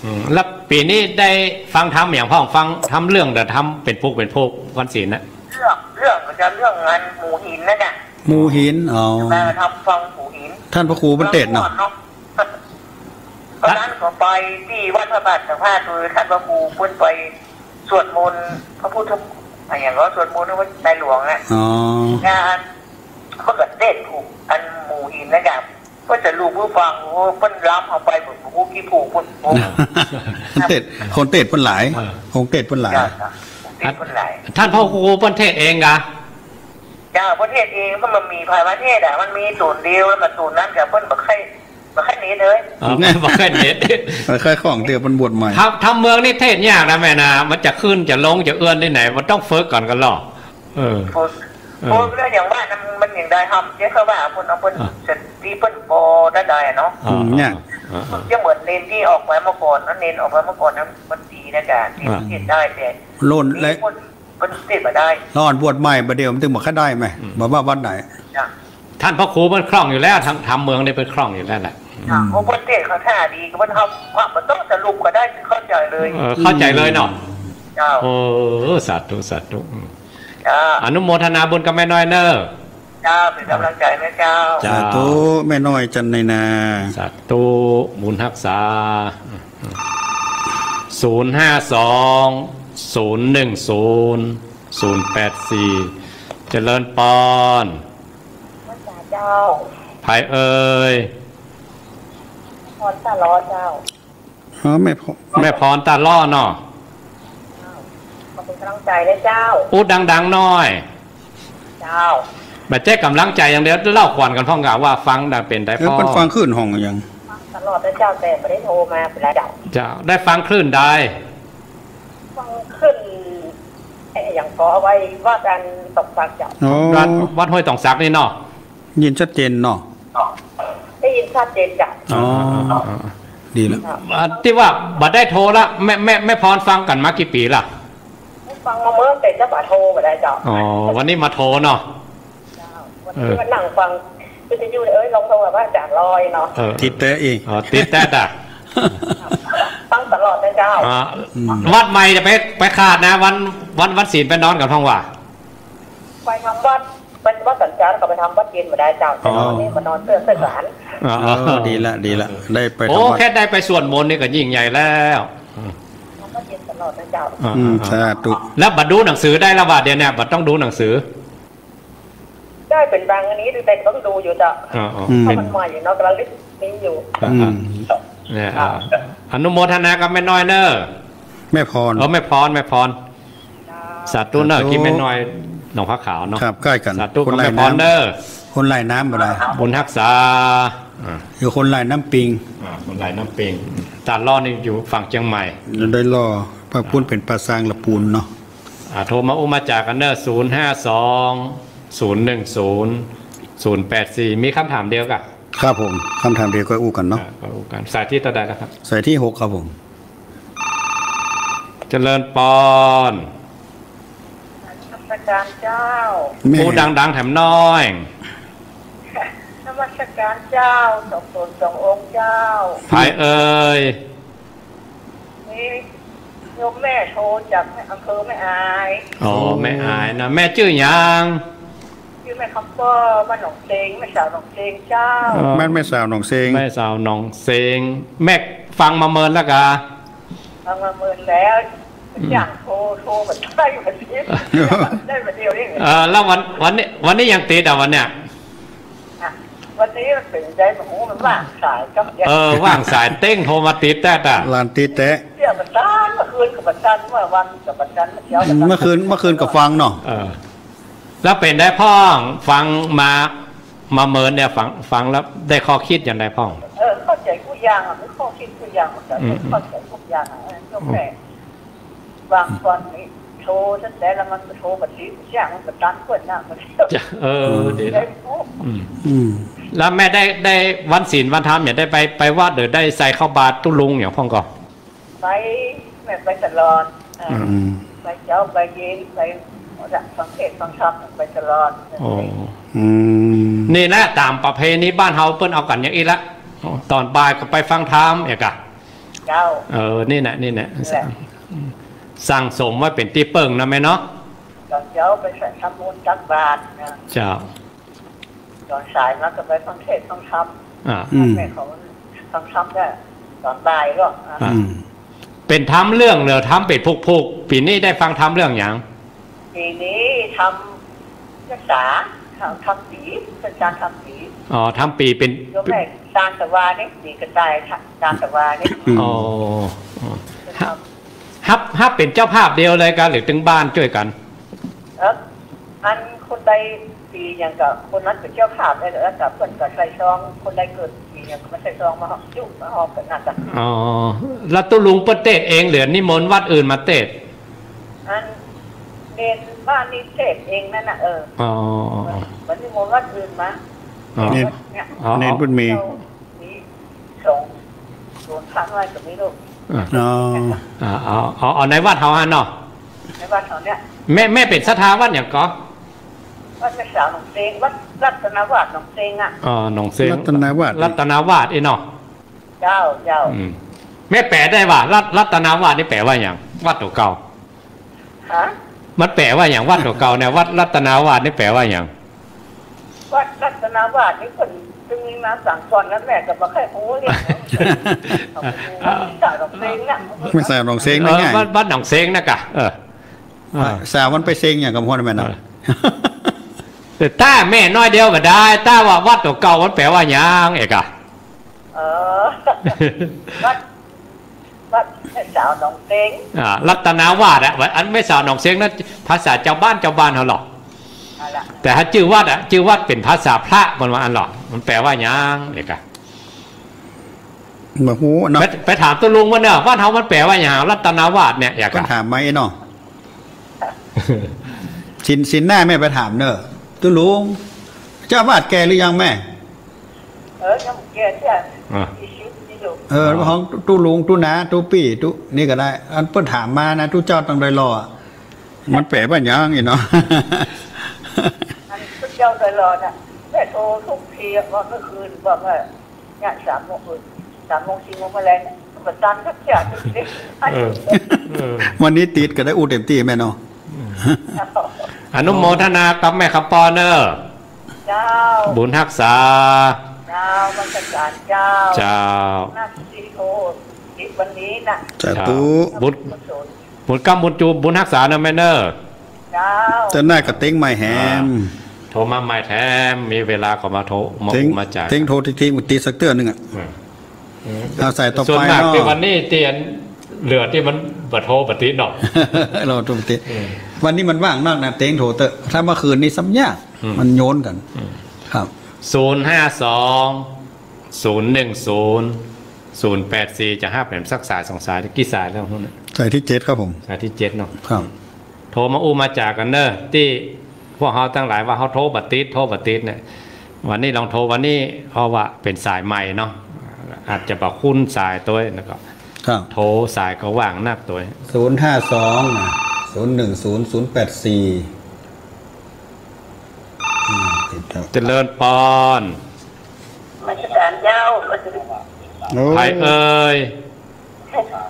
อืม แล้วปี๋นี้ได้ฟังธรรมอย่างพ่อง ฟังธรรมเรื่องเดียว ธรรมเป๋นปุกเป๋นโพกวันศีลน่ะ เรื่อง เรื่องก็จะเรื่องงานหมู่หินนะจ๊ะ หมู่หิน อ๋อ มาทำฟังหมู่หิน ท่านพระครูเปิ้นเตสน์เนาะ เนาะ ตอนนั้นก็ไปตี้วัดพระบาทสะพาน คือท่านพระครูเปิ้นไปสวดมนต์พระพุทธ อะหยังก็สวดมนต์ในหลวงอะ อ๋อ งาน เปิ้นก็เตสน์ผูกอันหมู่หินนะจ๊ะ เปิ้นจะลูกหื้อฟัง โอ้ เปิ้นลำเอาไป บ่ฮู้กี่ผูก เปิ้น โอ้ เตสน์ คนเตสน์เปิ้นหลาย เออ คนเตสน์เปิ้นหลาย จ้ะ จ้ะ เตสน์เปิ้นหลาย ท่านพระครูเปิ้นเตสน์เองกะ เจ้า เปิ้นเตสน์เอง เปิ้นบ่มีใผมาเตสน์อะ มันมีตูนเดียว แล้วก็ตูนนั้นก็เปิ้นบ่ค่อย บ่ค่อยเนตรเลย อ๋อ บ่ค่อยเนตร บ่ค่อยคล่องเตื้อ เปิ้นบวชใหม่ ธรรม ธรรมเมืองนี่เตสน์ยากนะแม่นะ มันจะขึ้นจะลงจะเอื้อนตี้ไหน มันต้องฝึกก่อนกั๋นลอ เออ ฝึก เออ ฝึกแล้วอย่างว่านะ มันยังได้ทำ เจ้าเขาว่าเปิ้นเอาเปิ้น อ่ะ สติเปิ้นบ่ได้ได้อะเนาะ อ่า อืม เนี่ย อ่า อ่า ยังเหมือนเณรตี้ออกไปเมื่อก่อนนะ เณรออกไปเมื่อก่อนนะ มันดีนะจ๊ะ ตี้ อ่า เตสน์ได้ แต่ โล่นและ ตี้เปิ้น เปิ้นเตสน์บ่ได้ ต๋อนบวชใหม่บ่าเดี่ยวมันตึงบ่ค่อยได้แม่ อืม บ่ว่าวัดไหน จ้ะ ท่านพระครูเปิ้นคล่องอยู่แล้ว ธรรม ธรรมเมืองนี่เปิ้นคล่องอยู่แล้วแหละ จ้ะ อืม เพราะเปิ้นเตสน์คาถาดี ก็เปิ้นทำ พระบ่ต้องสรุปก็ได้ เข้าใจ๋เลย เออ เข้าใจ๋เลยเนาะ เจ้า โอ้ สาธุ สาธุ อืม จ้า อนุโมทนาบุญกับแม่น้อยเน่อ จ้า เป๋นก๋ำลังใจ๋นะเจ้า สาธุ แม่น้อยจันในนา สาธุ บุญฮักษา ศูนย์ห้าสอง ศูนย์หนึ่งศูนย์ ศูนย์แปดสี่ เจริญปอน พรเจ้า ใผเอ่ย พรตาล้อเจ้า อ๋อ แม่พร แม่พรตาล้อเนาะ เจ้า ขอเป๋นก๋ำลังใจ๋นะเจ้า อู้ดังๆ หน้อย เจ้า บ่ใจ้ก๋ำลังใจ๋อย่างเดียว เล่าขวัญกั๋นพ่องกะ ว่าฟังได้เป๋นใด เออ พ่อง เปิ้นฟังคลื่นห้องอะหยัง ฟังตลอดนะเจ้า แต่บ่ได้โทรมาเป๋นไรเจ้า เจ้า ได้ฟังคลื่นใด ฟังคลื่น เอ๊ะ อะหยังก็ เอาไว้วัดอันตองสักเจ้า อ๋อ วัด วัดห้วยตองสักนี่เนาะ ยินชัดเจนเนาะ ได้ยินชัดเจนจ้ะ อ๋อ อ๋อ อ๋อ อ๋อ ดีแล้ว อ่า ตี้ว่าบ่ได้โทรละ แม่ แม่ แม่พรฟังกั๋นมากี่ปี๋ละ ฟังมาเมื่อเป๋นเจ้าบ่าโทรบ่ได้เจ้า อ๋อ วันนี้มาโทรเนาะ เจ้า วันนี้ เออ มานั่งฟังวิทยุ เอ้ย ลองโทรมาว่าจ๋าลอยเนาะ เออ ติดแต๊อีก อ๋อ ติดแต๊อะ ฟังตลอดนะเจ้า อ่า อืม วัดใหม่จะไป ไปขาดนะ วัน วัน วันศีลไปนอนกั๋นพ่องว่า ไปทำวัด ไปวัดสันจานก็ไปทำวัดเย็นบ่ได้เจ้า อ๋อ แต่วันนี้มานอนเตื้อเตื้อสาร อ๋อ อ๋อ ดีละ ดีละ ได้ไป โอ้ ทำวัด แค่ได้ไปสวดมนต์นี่ก็ยิ่งใหญ่แล้ว ทำวัดเย็นตลอดนะเจ้า อ่า อืม อ่า สาธุ แล้วบ่ดูหนังสือได้แล้วว่าเดี๋ยวนี้ บ่ต้องดูหนังสือ ได้เป๋นบางอันนี้ แต่ต้องดูอยู่เจ้า อ๋อ อ๋อ อืม เพราะมันใหม่อยู่เนาะ ระลึกนี้อยู่ อ่า อืม เนี่ย อ่า อ่า อนุโมทนากับแม่น้อยเน่อ แม่พร เออ แม่พร แม่พร สาธุเน่อ สาธุ กี้แม่น้อยหนองผาขาวเนาะ ครับ ใก้กั๋น สาธุ คนละน้ำ กับแม่พรเน่อ คนละน้ำบ่ได้ บุญฮักษา อ่า อยู่คนละน้ำปิง อ่า คนละน้ำปิง ตาล้อนี่อยู่ฝั่งเจียงใหม่ ได้ล้อ พระพุทธเป๋นป่าซางละปูนเนาะ อ่า โทรมาอู้มาจ๋ากั๋นเน่อ ศูนย์ห้าสอง ศูนย์หนึ่งศูนย์ ศูนย์แปดสี่ มีกำถามเดียวกะ ครับผม กำถามเดียวก็อู้กั๋นเนาะ อ่า ก็อู้กั๋น สายตี้เต้าใดแล้วครับ สายตี้หกครับผม เจริญปอน นมัสการเจ้า แม่ อู้ดังๆ แถมน้อย นมัสการเจ้า สองตนสององค์เจ้า ใผเอ่ย นี่โยมแม่โทรจากอำเภอแม่อาย อ๋อ แม่อายนะ แม่จื้อหยัง จื้อแม่คำป้อ บ้านหนองเซง แม่สาวหนองเซงเจ้า อ๋อ บ้านแม่สาวหนองเซง แม่สาวหนองเซง แม่ฟังมาเมินแล้วกะ ฟังมาเมินแล้ว อืม อย่างโทร โทรมาได้วันนี้ ได้วันเดียวเอง เออ แล้ววัน วันนี้ วันนี้ยังติดอ่ะวันเนี้ย อ่ะ วันนี้มันเป๋นใด โอ้โห มันว่างสายครับ เออ ว่างสายเต๊ง โทรมาติดแต๊อะ หลานติดแต๊ เตี้ยประสาน เมื่อคืนก็ประสาน เมื่อวันก็ประสาน เมื่อเช้าก็ประสาน อืม เมื่อคืน เมื่อคืนก็ฟังเนาะ เออ แล้วเป๋นใดพ่อง ฟังมา มาเมินเนี่ย ฟัง ฟังแล้วได้ข้อคิดอย่างใดพ่อง เออ เข้าใจ๋กู้อย่างอะ มีข้อคิดกู้อย่าง มันก็ อืม เข้าใจ๋กู้อย่างอะ เออ ยกแม่ บางคนนี่โทรตั้งแต่แล้วมันก็โทรบ่ติด อย่างมันก็ตันเปิ้นนะ มัน เออ ดีแล้ว อืม อืม แล้วแม่ได้ ได้วันศีลวันธรรมเนี่ย ได้ไป ไปวัดหรือได้ใส่ข้าวบาตรตุ๊ลุงอย่างพ่องก่อ ไป แม่ไปตลอด เออ อืม ไปเจ๊าไปเย็น ไป ฟังเทศน์ฟังธรรมไปตลอด อ๋อ อืม นี่แหละ ต๋ามประเพณีบ้านเฮาเปิ้นเอากั๋นอย่างอี้ละ ต๋อนบ่ายก็ไปฟังธรรมเอกอะ เจ้า เออ นี่แหละ นี่แหละ นี่แหละ สั่งสมไว้เป๋นตี้เปิ้งนะแม่เนาะ ต๋อนเจ๊าไปใส่ทำบุญตักบาตรนะ เจ้า ต๋อนสายมาก็ไปฟังเทศน์ฟังธรรม อ่า อืม แม่เขาฟังธรรมเนี่ย ต๋อนบ่ายก็ อ่ะ อ่า อืม เป๋นธรรมเรื่องเหลือธรรมเป๋นผูกๆ ปี๋นี้ได้ฟังธรรมเรื่องหยัง ปี๋นี้ธรรมพรรษา ธรรมปี๋ เปิ้นจานธรรมปี๋ อ๋อ ธรรมปี๋เป๋น โยมแม่จานตะวานี่ ปี๋กระต่ายจานตะวานี่ อืม อ๋อ อ๋อ ธรรม ฮับ ฮับเป๋นเจ้าภาพเดียวเลยกั๋น หรือตึงบ้านจ้วยกั๋น เออ อันคนใดปี๋หยังก็คนนั้นเป๋นเจ้าภาพเลย แล้วก็เปิ้นก็ใส่ซอง คนใดเกิดปี๋หยังก็มาใส่ซองมาจุ๊มาหอมกั๋นนั่นน่ะ อ๋อ แล้วตุ๊ลุงเปิ้นเตสน์เอง หรือนิมนต์วัดอื่นมาเตสน์ อันเณรบ้านนี่เตสน์เองนั่นน่ะ เออ อ๋อ เหมือนนิมนต์วัดอื่นมา อ๋อ เนี่ย อ๋อ เณรเปิ้นมี เจ้า มีสอง สวนพระน้อยก็มีลูก อ่า อ๋อ อ่า เอา เอา เอาในวัดเฮาหั่นเนาะ ในวัดเฮาเนี่ย แม่ แม่เป๋นศรัทธาวัดหยังก่อ วัดแม่สาวหนองเซง วัดรัตนวาสหนองเซงอะ อ๋อ หนองเซง รัตนวาส รัตนวาสอี้เนาะ เจ้า เจ้า อืม แม่แป๋ได้บ่า รัต รัตนวาสนี่แป๋ว่าหยัง วัดตั๋วเก่า ฮะ มันแป๋ว่าหยัง วัดตั๋วเก่าเนี่ย วัดรัตนวาสนี่แป๋ว่าหยัง วัดรัตนวาสนี่เปิ้นตึงมีมาสั่งสอนนั้นแหละ แต่บ่ค่อยฮู้เรื่อง แม่สาวหนองเซงเนี่ย แม่สาวหนองเซง เออ นี่ไง วัด วัดหนองเซงนะกะ เออ เออ สาวมันไปเซงหยังกับพ่อแม่เนาะ เออ แต่ถ้าแม่น้อยเดียวก็ได้ ถ้าว่าวัดตั๋วเก่ามันแป๋ว่าหยังเอกะ เออ วัด วัดแม่สาวหนองเซง อ่า รัตนวาสอะ อันแม่สาวหนองเซงนั้น ภาษาจาวบ้าน จาวบ้านเฮาหรอก เอาละ แต่ถ้าจื้อวัดอะ จื้อวัดเป๋นภาษาพระ มันว่าอันหรอก มันแป๋ว่าหยังเอกะ บ่ฮู้เนาะ ไป ไปถามตุ๊ลุงมันเน่อ วัดเฮามันแป๋ว่าหยัง รัตนวาสเนี่ย เอกะ เปิ้นถามมาอี้เนาะ ศีล ศีลหน้าแม่ไปถามเน่อ ตุ๊ลุง เจ้าอาวาสแก่หรือยังแม่ เออ ยังบ่แก่เตื้อ อ่ะ สี่สิบนี่ลูก เออ ของตุ๊ลุง ตุ๊นา ตุ๊ปี้ ตุ๊นี่ก็ได้ อันเปิ้นถามมานะ ตุ๊เจ้าตังดอยหล่ออะ มันแป๋ว่าหยังอี้เนาะ อันตุ๊เจ้าดอยหล่อน่ะ แม่โทรทุกทีอะ ว่าเมื่อคืนบอกว่า เนี่ย สามโมง เออ สามโมง สี่โมงมาแล้วเนี่ย บ่ตันสักอย่างเลย เออ เออ วันนี้ติดก็ได้อู้เต็มตี้แม่เนาะ อืม อนุโมทนากับแม่คำปอนเน่อ เจ้า บุญฮักษา เจ้า นมัสการเจ้า เจ้า นักสิโท ติดวันนี้น่ะ สาธุ เจ้า บุญ กุศล บุญกำบุญจู บุญฮักษาเน่อแม่เน่อ เจ้า เจ้าหน้าก็เต็งใหม่แหม อ่า โทรมาใหม่แถม มีเวลาก็มาโทร มา เต็ง อู้มาจ๋า เต็งโทรทีๆ ติดสักเตื้อนึ่งอะ อืม เอาสายต่อไปเนาะ ส่วนมากตี้วันนี้ตี้อันเหลือตี้มันบ่โทรบ่ติดเนาะ เราโทรบ่ติด อืม วันนี้มันว่างนักนะ เต็งโทรเต๊อะ ถ้าเมื่อคืนนี้ซ้ำยาก อืม มันโยนกั๋น อืม ครับ ศูนย์ห้าสอง ศูนย์หนึ่งศูนย์ ศูนย์แปดสี่ จะฮับแหมสักสายสองสาย กี่สายแล้วฮะเนี่ย สายตี้เจ็ดครับผม สายตี้เจ็ดเนาะ ครับ โทรมาอู้มาจ๋ากั๋นเน่อ ตี้พวกเฮาตังหลายว่าเฮาโทรบ่ติด โทรบ่ติดเนี่ย วันนี้ลองโทรวันนี้ เพราะว่าเป๋นสายใหม่เนาะ อาจจะบ่คุ้นสายตวย แล้วก็ ครับ โทรสายก็ว่างนักตวย ศูนย์ห้าสอง ศูนย์หนึ่งศูนย์ ศูนย์แปดสี่ อืม ติดแล้ว เจริญปอน นมัสการเจ้า โอ้ ใผเอ่ย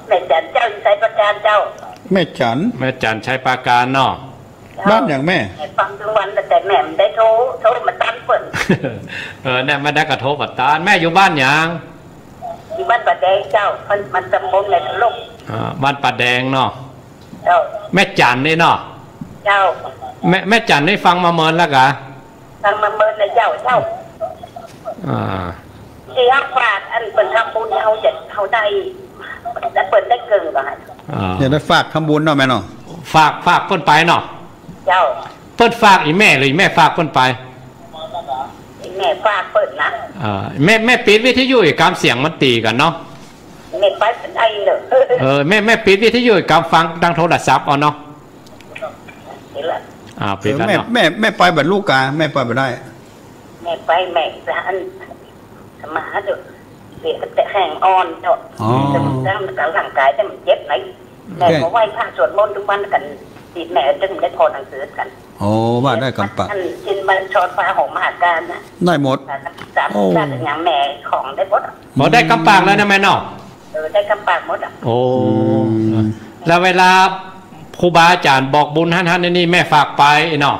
แม่จันเจ้า อยู่ชัยปราการเจ้า แม่จัน แม่จันชัยปราการเนาะ เจ้า บ้านหยังแม่ ฟังตึงวัน แต่แม่บ่ได้โทร โทรบ่ตันเปิ้น เออ เนี่ย แม่ได้ก็โทรบ่ตัน แม่อยู่บ้านหยัง อยู่บ้านป่าแดงเจ้า มัน มันตำบลแม่สลก อ่า บ้านป่าแดงเนาะ เจ้า แม่จันนี่เนาะ เจ้า แม่ แม่จันนี่ฟังมาเมินแล้วกะ ฟังมาเมินแล้วเจ้า เจ้า อ่า ตี้เฮาฝาก อันเปิ้นทำบุญ เฮาจะ เฮาได้ แล้วเปิ้นได้เกิ่งก่อน อ่า อยากได้ฝากทำบุญเนาะแม่เนาะ ฝาก ฝากเปิ้นไปเนาะ เจ้า เปิ้นฝากอี่แม่ หรืออี่แม่ฝากเปิ้นไป แม่ฝากเปิ้นนะ อ่า แม่ แม่ปิดวิทยุอีกกำ เสียงมันตี๋กั๋นเนาะ แม่ไปบ่ได้เลย เออ แม่ แม่ปิดวิทยุอีกกำ ฟังตางโทรศัพท์เอาเนาะ นี่แหละ อ่า ปิดแล้วเนาะ เออ แม่ แม่ แม่ไปบ่ลูกกา แม่ไปบ่ได้ แม่ไป แม่จะอัน มาเถอะ เดี๋ยวแต่แฮงอ่อนเนาะ อ๋อ แต่มันร่างกายแต่มันเจ็บไหน แม่ก็ไหว้พระสวดมนต์ทุกวันกั๋น ติดแม่จึงได้ผ่อนหนังสือกั๋น โอ้ ว่าได้กำปาก อันชินบัญชรฟ้าหอมมหาการนะ ได้หมด สาม โอ้ สามอย่างแม่ของได้หมดอะ บ่ได้กำปากเลยนะแม่เนาะ เออ ได้กำปากหมดอะ โอ้ อืม แล้วเวลาครูบาอาจ๋ารย์บอกบุญหั้นๆ นี่แม่ฝากไปเนาะ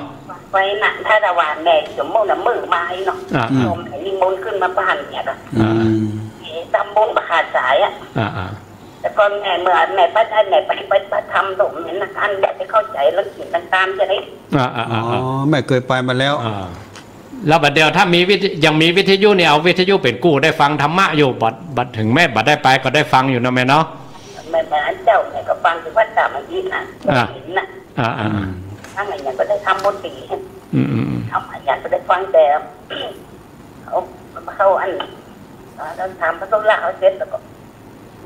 ไปนะ ถ้าตะวันแม่สมมุติน่ะมื้อมาเนาะ อ่า โยมให้นิมนต์ขึ้นมาบ้านเนี่ยเนาะ อืม เอ๊ะ ตำบลบ่ขาดสายอะ อ่า อ่า แต่ก่อนแม่ เมื่อแม่ไปได้ แม่ไปปฏิบัติธรรมตรงนี้นะ อันแม่ไปเข้าใจ๋เรื่องศีลเรื่องตามจะได้ อ่า อ่า อ๋อ อ่า อ่า แม่เกยไปมาแล้ว อ่า แล้วบัดเดี่ยวถ้ามีวิท- ยังมีวิทยุนี่ เอาวิทยุเป๋นกู้ได้ฟังธรรมะอยู่ บัด บัดเถิงแม่บ่ได้ไปก็ได้ฟังอยู่นะแม่เนาะ แม่ แม่เจ้า แม่ก็ฟังที่วัดสามัคคีนะ อ่า เห็นนะ อ่า อ่า อืม ทั้งหลายอย่างก็ได้ทำบุญดี อืม อืม อืม เอามาอย่างก็ได้ฟังแต่ เขา เขาอัน เอ่อ เราถามพระสงฆ์ลาเขาเสร็จแล้วก็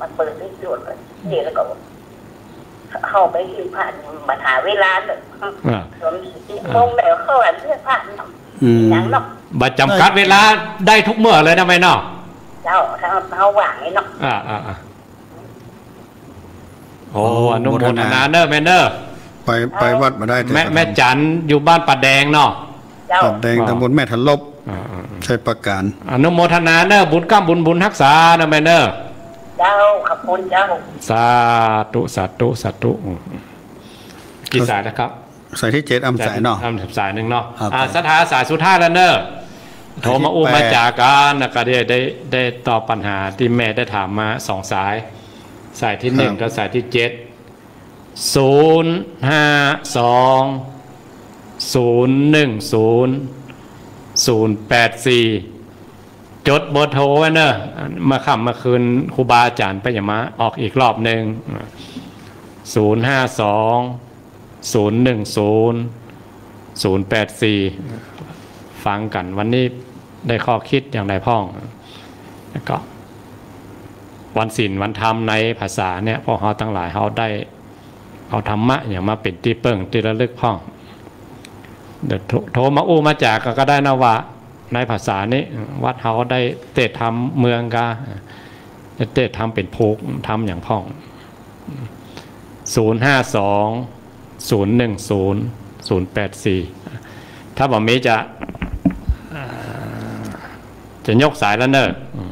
มาเปิดวิทยุเลย นี่แล้วก็ เข้าไปหิ้งพระ มันหาเวลาเลย อ่า จนสิบโมงแล้ว เข้าอันเสื้อผ้าเนาะ อืม อย่างเนาะ บ่จ๋ำกัดเวลา ได้ทุกเมื่อเลยนะแม่เนาะ เจ้า ถ้าเขาว่างนี่เนาะ อ่า อ่า อ่า โอ้ อนุโมทนาเน้อแม่เน้อ ไป ไปวัดบ่ได้ แม่ แม่จันอยู่บ้านป่าแดงเนาะ เจ้า ป่าแดง อ่า ตำบลแม่ทะลบ อ่า อ่า อ่า ชัยปราการ อนุโมทนาเน้อ บุญกำบุญ บุญฮักษาเน้อแม่เน้อ เจ้า ขอบคุณเจ้า สาธุ สาธุ สาธุ อืม กี่สายแล้วครับ สายตี้เจ็ด อำสายเนาะ อำสายนึ่งเนาะ ครับ อ่า ศรัทธาสายสุดท้ายแล้วเน้อ โทรมาอู้มาจ๋ากั๋น แล้วก็ได้ ได้ ได้ตอบปัญหาตี้แม่ได้ถามมาสองสาย สายตี้นึ่ง ครับ กับสายตี้เจ็ด ศูนย์ห้าสอง ศูนย์หนึ่งศูนย์ ศูนย์แปดสี่ จดเบอร์โทรไว้เน้อ เมื่อค่ำเมื่อคืนครูบาอาจ๋ารย์เปิ้นจะมาออกอีกรอบนึ่ง ศูนย์ห้าสอง ศูนย์หนึ่งศูนย์ ศูนย์แปดสี่ ฟังกั๋น วันนี้ได้ข้อคิดอย่างใดพ่อง แล้วก็ วันศีลวันธรรมในภาษาเนี่ย พวกเฮาตังหลายเฮาได้เอาธรรมะอย่างมาเป๋นตี้เปิ้งตี้ระลึกพ่อง เดี๋ยวโทร โทรมาอู้มาจ๋ากั๋นก็ได้นะว่า ในภาษานี้ วัดเฮาได้เตศน์ธรรมเมืองกา ได้เตศน์ธรรมเป๋นผูกธรรมอย่างพ่อง ศูนย์ห้าสอง ศูนย์หนึ่งศูนย์ ศูนย์แปดสี่ ถ้าบ่มีจะ อ่า จะยกสายแล้วเน้อ อืม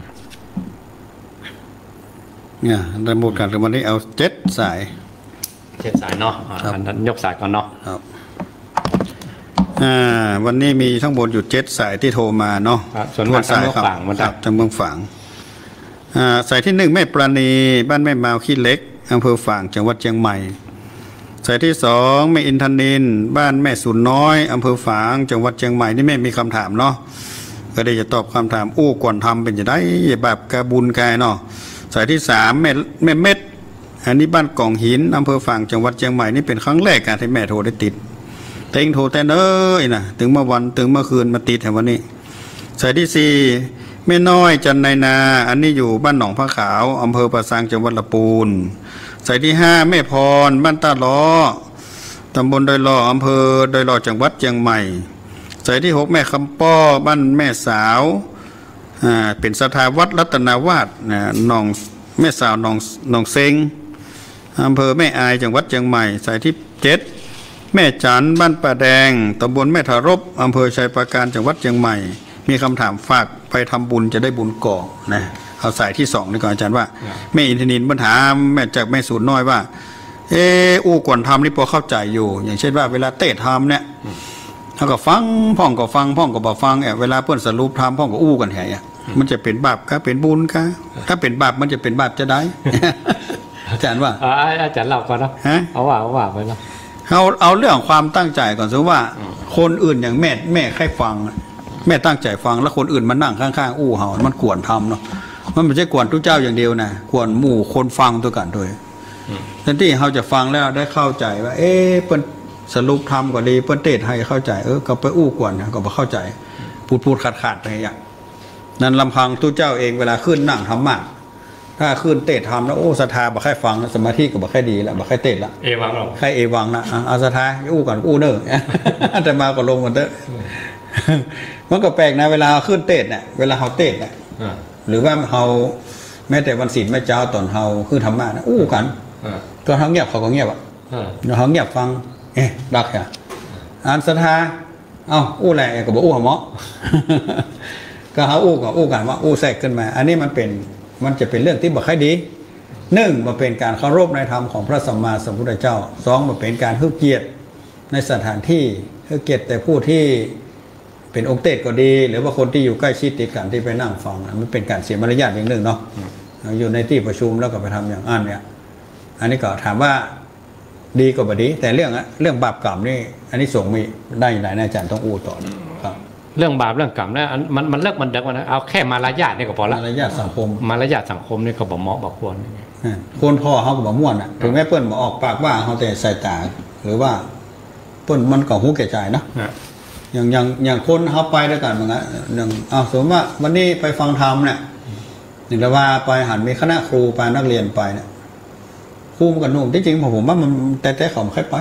เนี่ย ได้หมดกั๋น วันนี้เอาเจ็ดสาย เจ็ดสายเนาะ อ่า ครับ อันนั้นยกสายก่อนเนาะ ครับ อ่า วันนี้มีทั้งหมดอยู่เจ็ดสายตี้โทรมาเนาะ ครับ ส่วนมาก ทวนสายครับ ตางเมืองฝางเหมือนกั๋น ครับ ตางเมืองฝาง อ่า สายตี้หนึ่ง แม่ปราณี บ้านแม่มาวขี้เหล็ก อำเภอฝาง จังหวัดเจียงใหม่ สายตี้สอง แม่อินทนิล บ้านแม่สูนน้อย อำเภอฝาง จังหวัดเจียงใหม่ นี่แม่มีกำถามเนาะ ก็ได้จะตอบกำถาม อู้ก่อนทำเป๋นจะใด บาปกาบุญกาเนาะ สายตี้สาม แม่ แม่เม็ด อันนี้บ้านก่องหิน อำเภอฝาง จังหวัดเจียงใหม่ นี่เป๋นครั้งแรกอะตี้แม่โทรได้ติด เต็งโทรแต่เนิ่นนะ ตึงเมื่อวัน ตึงเมื่อคืนมาติดแถววันนี้ สายตี้สี่ แม่น้อย จันในนา อันนี้อยู่บ้านหนองผ้าขาว อำเภอป่าซาง จังหวัดละปูน สายตี้ห้า แม่พร บ้านต้าล้อ ตำบลดอยหล่อ อำเภอดอยหล่อ จังหวัดเจียงใหม่ สายตี้หก แม่คำป้อ บ้านแม่สาว อ่า เป๋นศรัทธาวัดรัตนาวาสนะ หนอง แม่สาวหนอง หนองเซ็ง อำเภอแม่อาย จังหวัดเจียงใหม่ สายตี้เจ็ด แม่จัน บ้านป่าแดง ตำบลแม่ทะลบ อำเภอชัยปราการ จังหวัดเจียงใหม่ มีกำถามฝากไปทำบุญจะได้บุญก่อนะ เอาสายตี้สองนี่ก่อนอาจ๋ารย์ว่า ครับ แม่อินทนิลเปิ้นถามแม่ จากแม่สูนน้อยว่า เอ๊ะ อู้ก่อนทำนี่ปอเข้าใจ๋อยู่ อย่างเช่นว่าเวลาเตศน์ธรรมเนี่ย อืม เฮาก็ฟัง พ่องก็ฟัง พ่องก็บ่ฟัง เอ๊ะ เวลาเปิ้นสรุปธรรม พ่องก็อู้กั๋นแหะ อืม มันจะเป๋นบาปกาเป๋นบุญกา ถ้าเป๋นบาปมันจะเป๋นบาปจะใด อาจ๋ารย์ว่า อ่า อาจ๋ารย์เล่าก่อนเนาะ ฮะ เอาว่า เอาว่าไปเนาะ เอา เอาเรื่องความตั้งใจ๋ก่อน สมมุติว่า อืม คนอื่นอย่างแม่ แม่ใค่ฟัง แม่ตั้งใจ๋ฟัง แล้วคนอื่นมานั่งข้างๆ อู้เฮา มันก่อนทำเนาะ มันบ่ใจ้ก่อนตุ๊เจ้าอย่างเดียวนะ ก่อนหมู่คนฟังตวยกั๋นตวย อืม แทนตี้เฮาจะฟังแล้วได้เข้าใจ๋ว่า เอ๊ะ เปิ้น สรุปธรรมก็ดี เปิ้นเตสน์หื้อเข้าใจ๋ เออ ก็ไปอู้ก่อนนะ ก็บ่เข้าใจ๋ ปูดๆ ขาดๆ ไปอย่างนั้น ลำพังตุ๊เจ้าเอง เวลาขึ้นนั่งธรรมะ ถ้าขึ้นเตสน์ธรรมแล้ว โอ้ ศรัทธาบ่ใค่ฟัง สมาธิก็บ่ค่อยดีละ บ่ค่อยเตสน์ละ เอวังแล้ว ใค่เอวังละ อ่ะ เอาศรัทธาอู้ก่อน อู้เน่อ อาตมาก็ลงก่อนเต๊อะ มันก็แปลกนะ เวลาเฮาขึ้นเตสน์เนี่ย เวลาเฮาเตสน์เนี่ย อ่า หรือว่าเฮา แม้แต่วันศีลแม่เจ๊า ต๋อนเฮาขึ้นธรรมะนะ อู้กั๋น อ่า ต๋อนเฮาเงียบเขาก็เงียบอะ อ่า ต๋อนเฮาเงียบฟัง เอ๊ะ ดักอะ อันศรัทธา เอ้า อู้แหละ ก็บ่อู้หาเหมาะ ก็เฮาอู้ก็อู้กั๋นว่า อู้แทรกขึ้นมา อันนี้มันเป๋น มันจะเป๋นเรื่องตี้บ่ค่อยดี หนึ่ง บ่เป๋นก๋านเคารพในธรรมของพระสัมมาสัมพุทธเจ้า สอง บ่เป๋นก๋านหื้อเกียรติในสถานตี้ หื้อเกียรติแต่ผู้ตี้เป๋นองค์เตสน์ก็ดี หรือว่าคนตี้อยู่ใก้ชิดติดกั๋นตี้ไปนั่งฟังนะ มันเป๋นก๋านเสียมารยาทอย่างนึ่งเนาะ อืม อยู่ในตี้ประชุมแล้วก็ไปทำอย่างอั้นเนี่ย อันนี้ก็ถามว่า ดีก็บ่ดี แต่เรื่องอะ เรื่องบาปกรรมนี่ อานิสงส์มีได้หลายนะอาจ๋ารย์ ต้องอู้ต่อนะครับ เรื่องบาปเรื่องกรรมนะ อัน มัน มันเลิกมันเดิกมันนะ เอาแค่มารยาทนี่ก็ปอละ มารยาทสังคม มารยาทสังคมนี่ก็บ่เหมาะบ่ควร อ่า คนผ่อเฮาก็บ่ม่วนอะ ถึงแม้เปิ้นบ่ออกปากว่าเฮา แต่สายต๋า หรือว่าเปิ้นมันก็ฮู้แก่ใจ๋เนาะ อ่ะ อย่าง อย่าง อย่างคนเฮาไปตวยกั๋น มันก็ อย่าง เอา สมมุติว่าวันนี้ไปฟังธรรมเนี่ย อย่างแต่ว่าไปหันมีคณะครูไป นักเรียนไปเนี่ย ครูมันก็นุ่ง ตี้จริงผมว่ามัน แต่ แต่เขาบ่ใค่ไป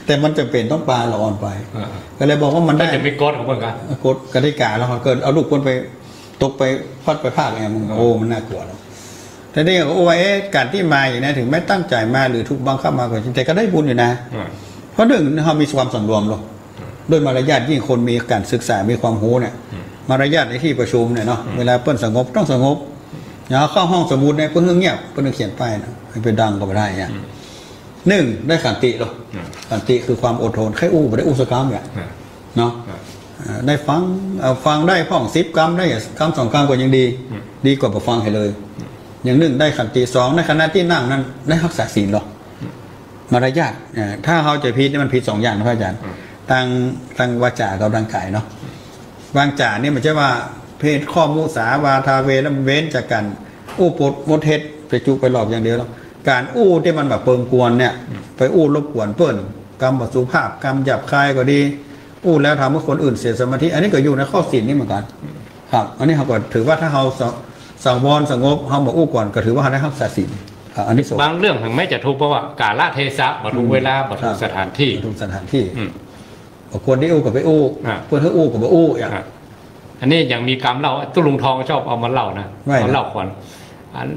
แต่มันจ๋ำเป๋นต้องปาละอ่อนไป อ่า ก็เลยบอกว่ามัน ก็ ได้ จะมีกฎของมันกัน กฎกติกาแล้ว เกิดเอาลูกเปิ้นไปตกไปพลัดไปพรากเนี่ย มัน อ่า โอ้ มันน่ากลัวแล้ว แต่นี่ก็โอ้ เอ๊ะ ก๋านตี้มาอย่างนี้ ถึงแม้ตั้งใจ๋มาหรือถูกบังคับมาก็จริง แต่ก็ได้บุญอยู่นะ อ่า เพราะหนึ่ง เฮามีความสำรวมลง ด้วยมารยาท ยิ่งคนมีก๋านศึกษา มีความฮู้เนี่ย อืม มารยาทในตี้ประชุมเนี่ยเนาะ อืม เวลาเปิ้นสงบต้องสงบ แล้วเข้าห้องสมุดเนี่ย เปิ้นหื้อเงียบ เปิ้นหื้อเขียนป้ายนะ หื้อไปดังก็บ่ได้เนี่ย อืม หนึ่ง ได้ขันติลง อืม ขันติคือความอดทน ใค่อู้บ่ได้อู้สักกำเนี่ย อืม เนาะ อืม เอ่อ ได้ฟัง เอ่อ ฟังได้พ่องสิบกำ ได้กำสองกำก็ยังดี อืม ดีกว่าบ่ฟังหื้อเลย อืม อย่างนึ่งได้ขันติ สอง ในขณะตี้นั่งนั้นได้ฮักษาศีลลง อืม มารยาท เอ่อ ถ้าเข้าใจ๋ผิดนี่มันผิดสองอย่างนะพระอาจ๋ารย์ อืม ตัง ตังวาจากับตังก๋ายเนาะ วาจานี่มันใจ้ว่าเพศข้อมุสาวาทา เวร เว้นจากก๋านอู้ปดมดเท็จ ไปจุไปหลอกอย่างเดียวแล้ว ก๋านอู้ตี้มันบ่เปิงกวนเนี่ย อืม ไปอู้รบกวนเปิ้น กำบ่สุภาพ กำหยาบคายก็ดี อู้แล้วทำหื้อคนอื่นเสียสมาธิ อันนี้ก็อยู่ในข้อศีลนี่เหมือนกั๋น อืม ครับ อันนี้เฮาก็ถือว่าถ้าเฮาสะ สังวรสงบ เฮาบ่อู้ก่อน ก็ถือว่าเฮาได้ฮักษาศีล อ่ะ อานิสงส์ บางเรื่องถึงแม้จะถูก เพราะว่ากาลเทศะ บ่ถูก อืม เวลา บ่ถูก ครับ สถานตี้ บ่ถูกสถานตี้ อืม บ่ควรได้อู้ก็ไปอู้ อ่ะ เปิ้นหื้ออู้ก็บ่อู้ อย่าง อ่ะ อันนี้ยังมีกำเล่า ตุ๊ลุงทองชอบเอามาเล่านะ ว่าไง เอาเล่าก่อน อัน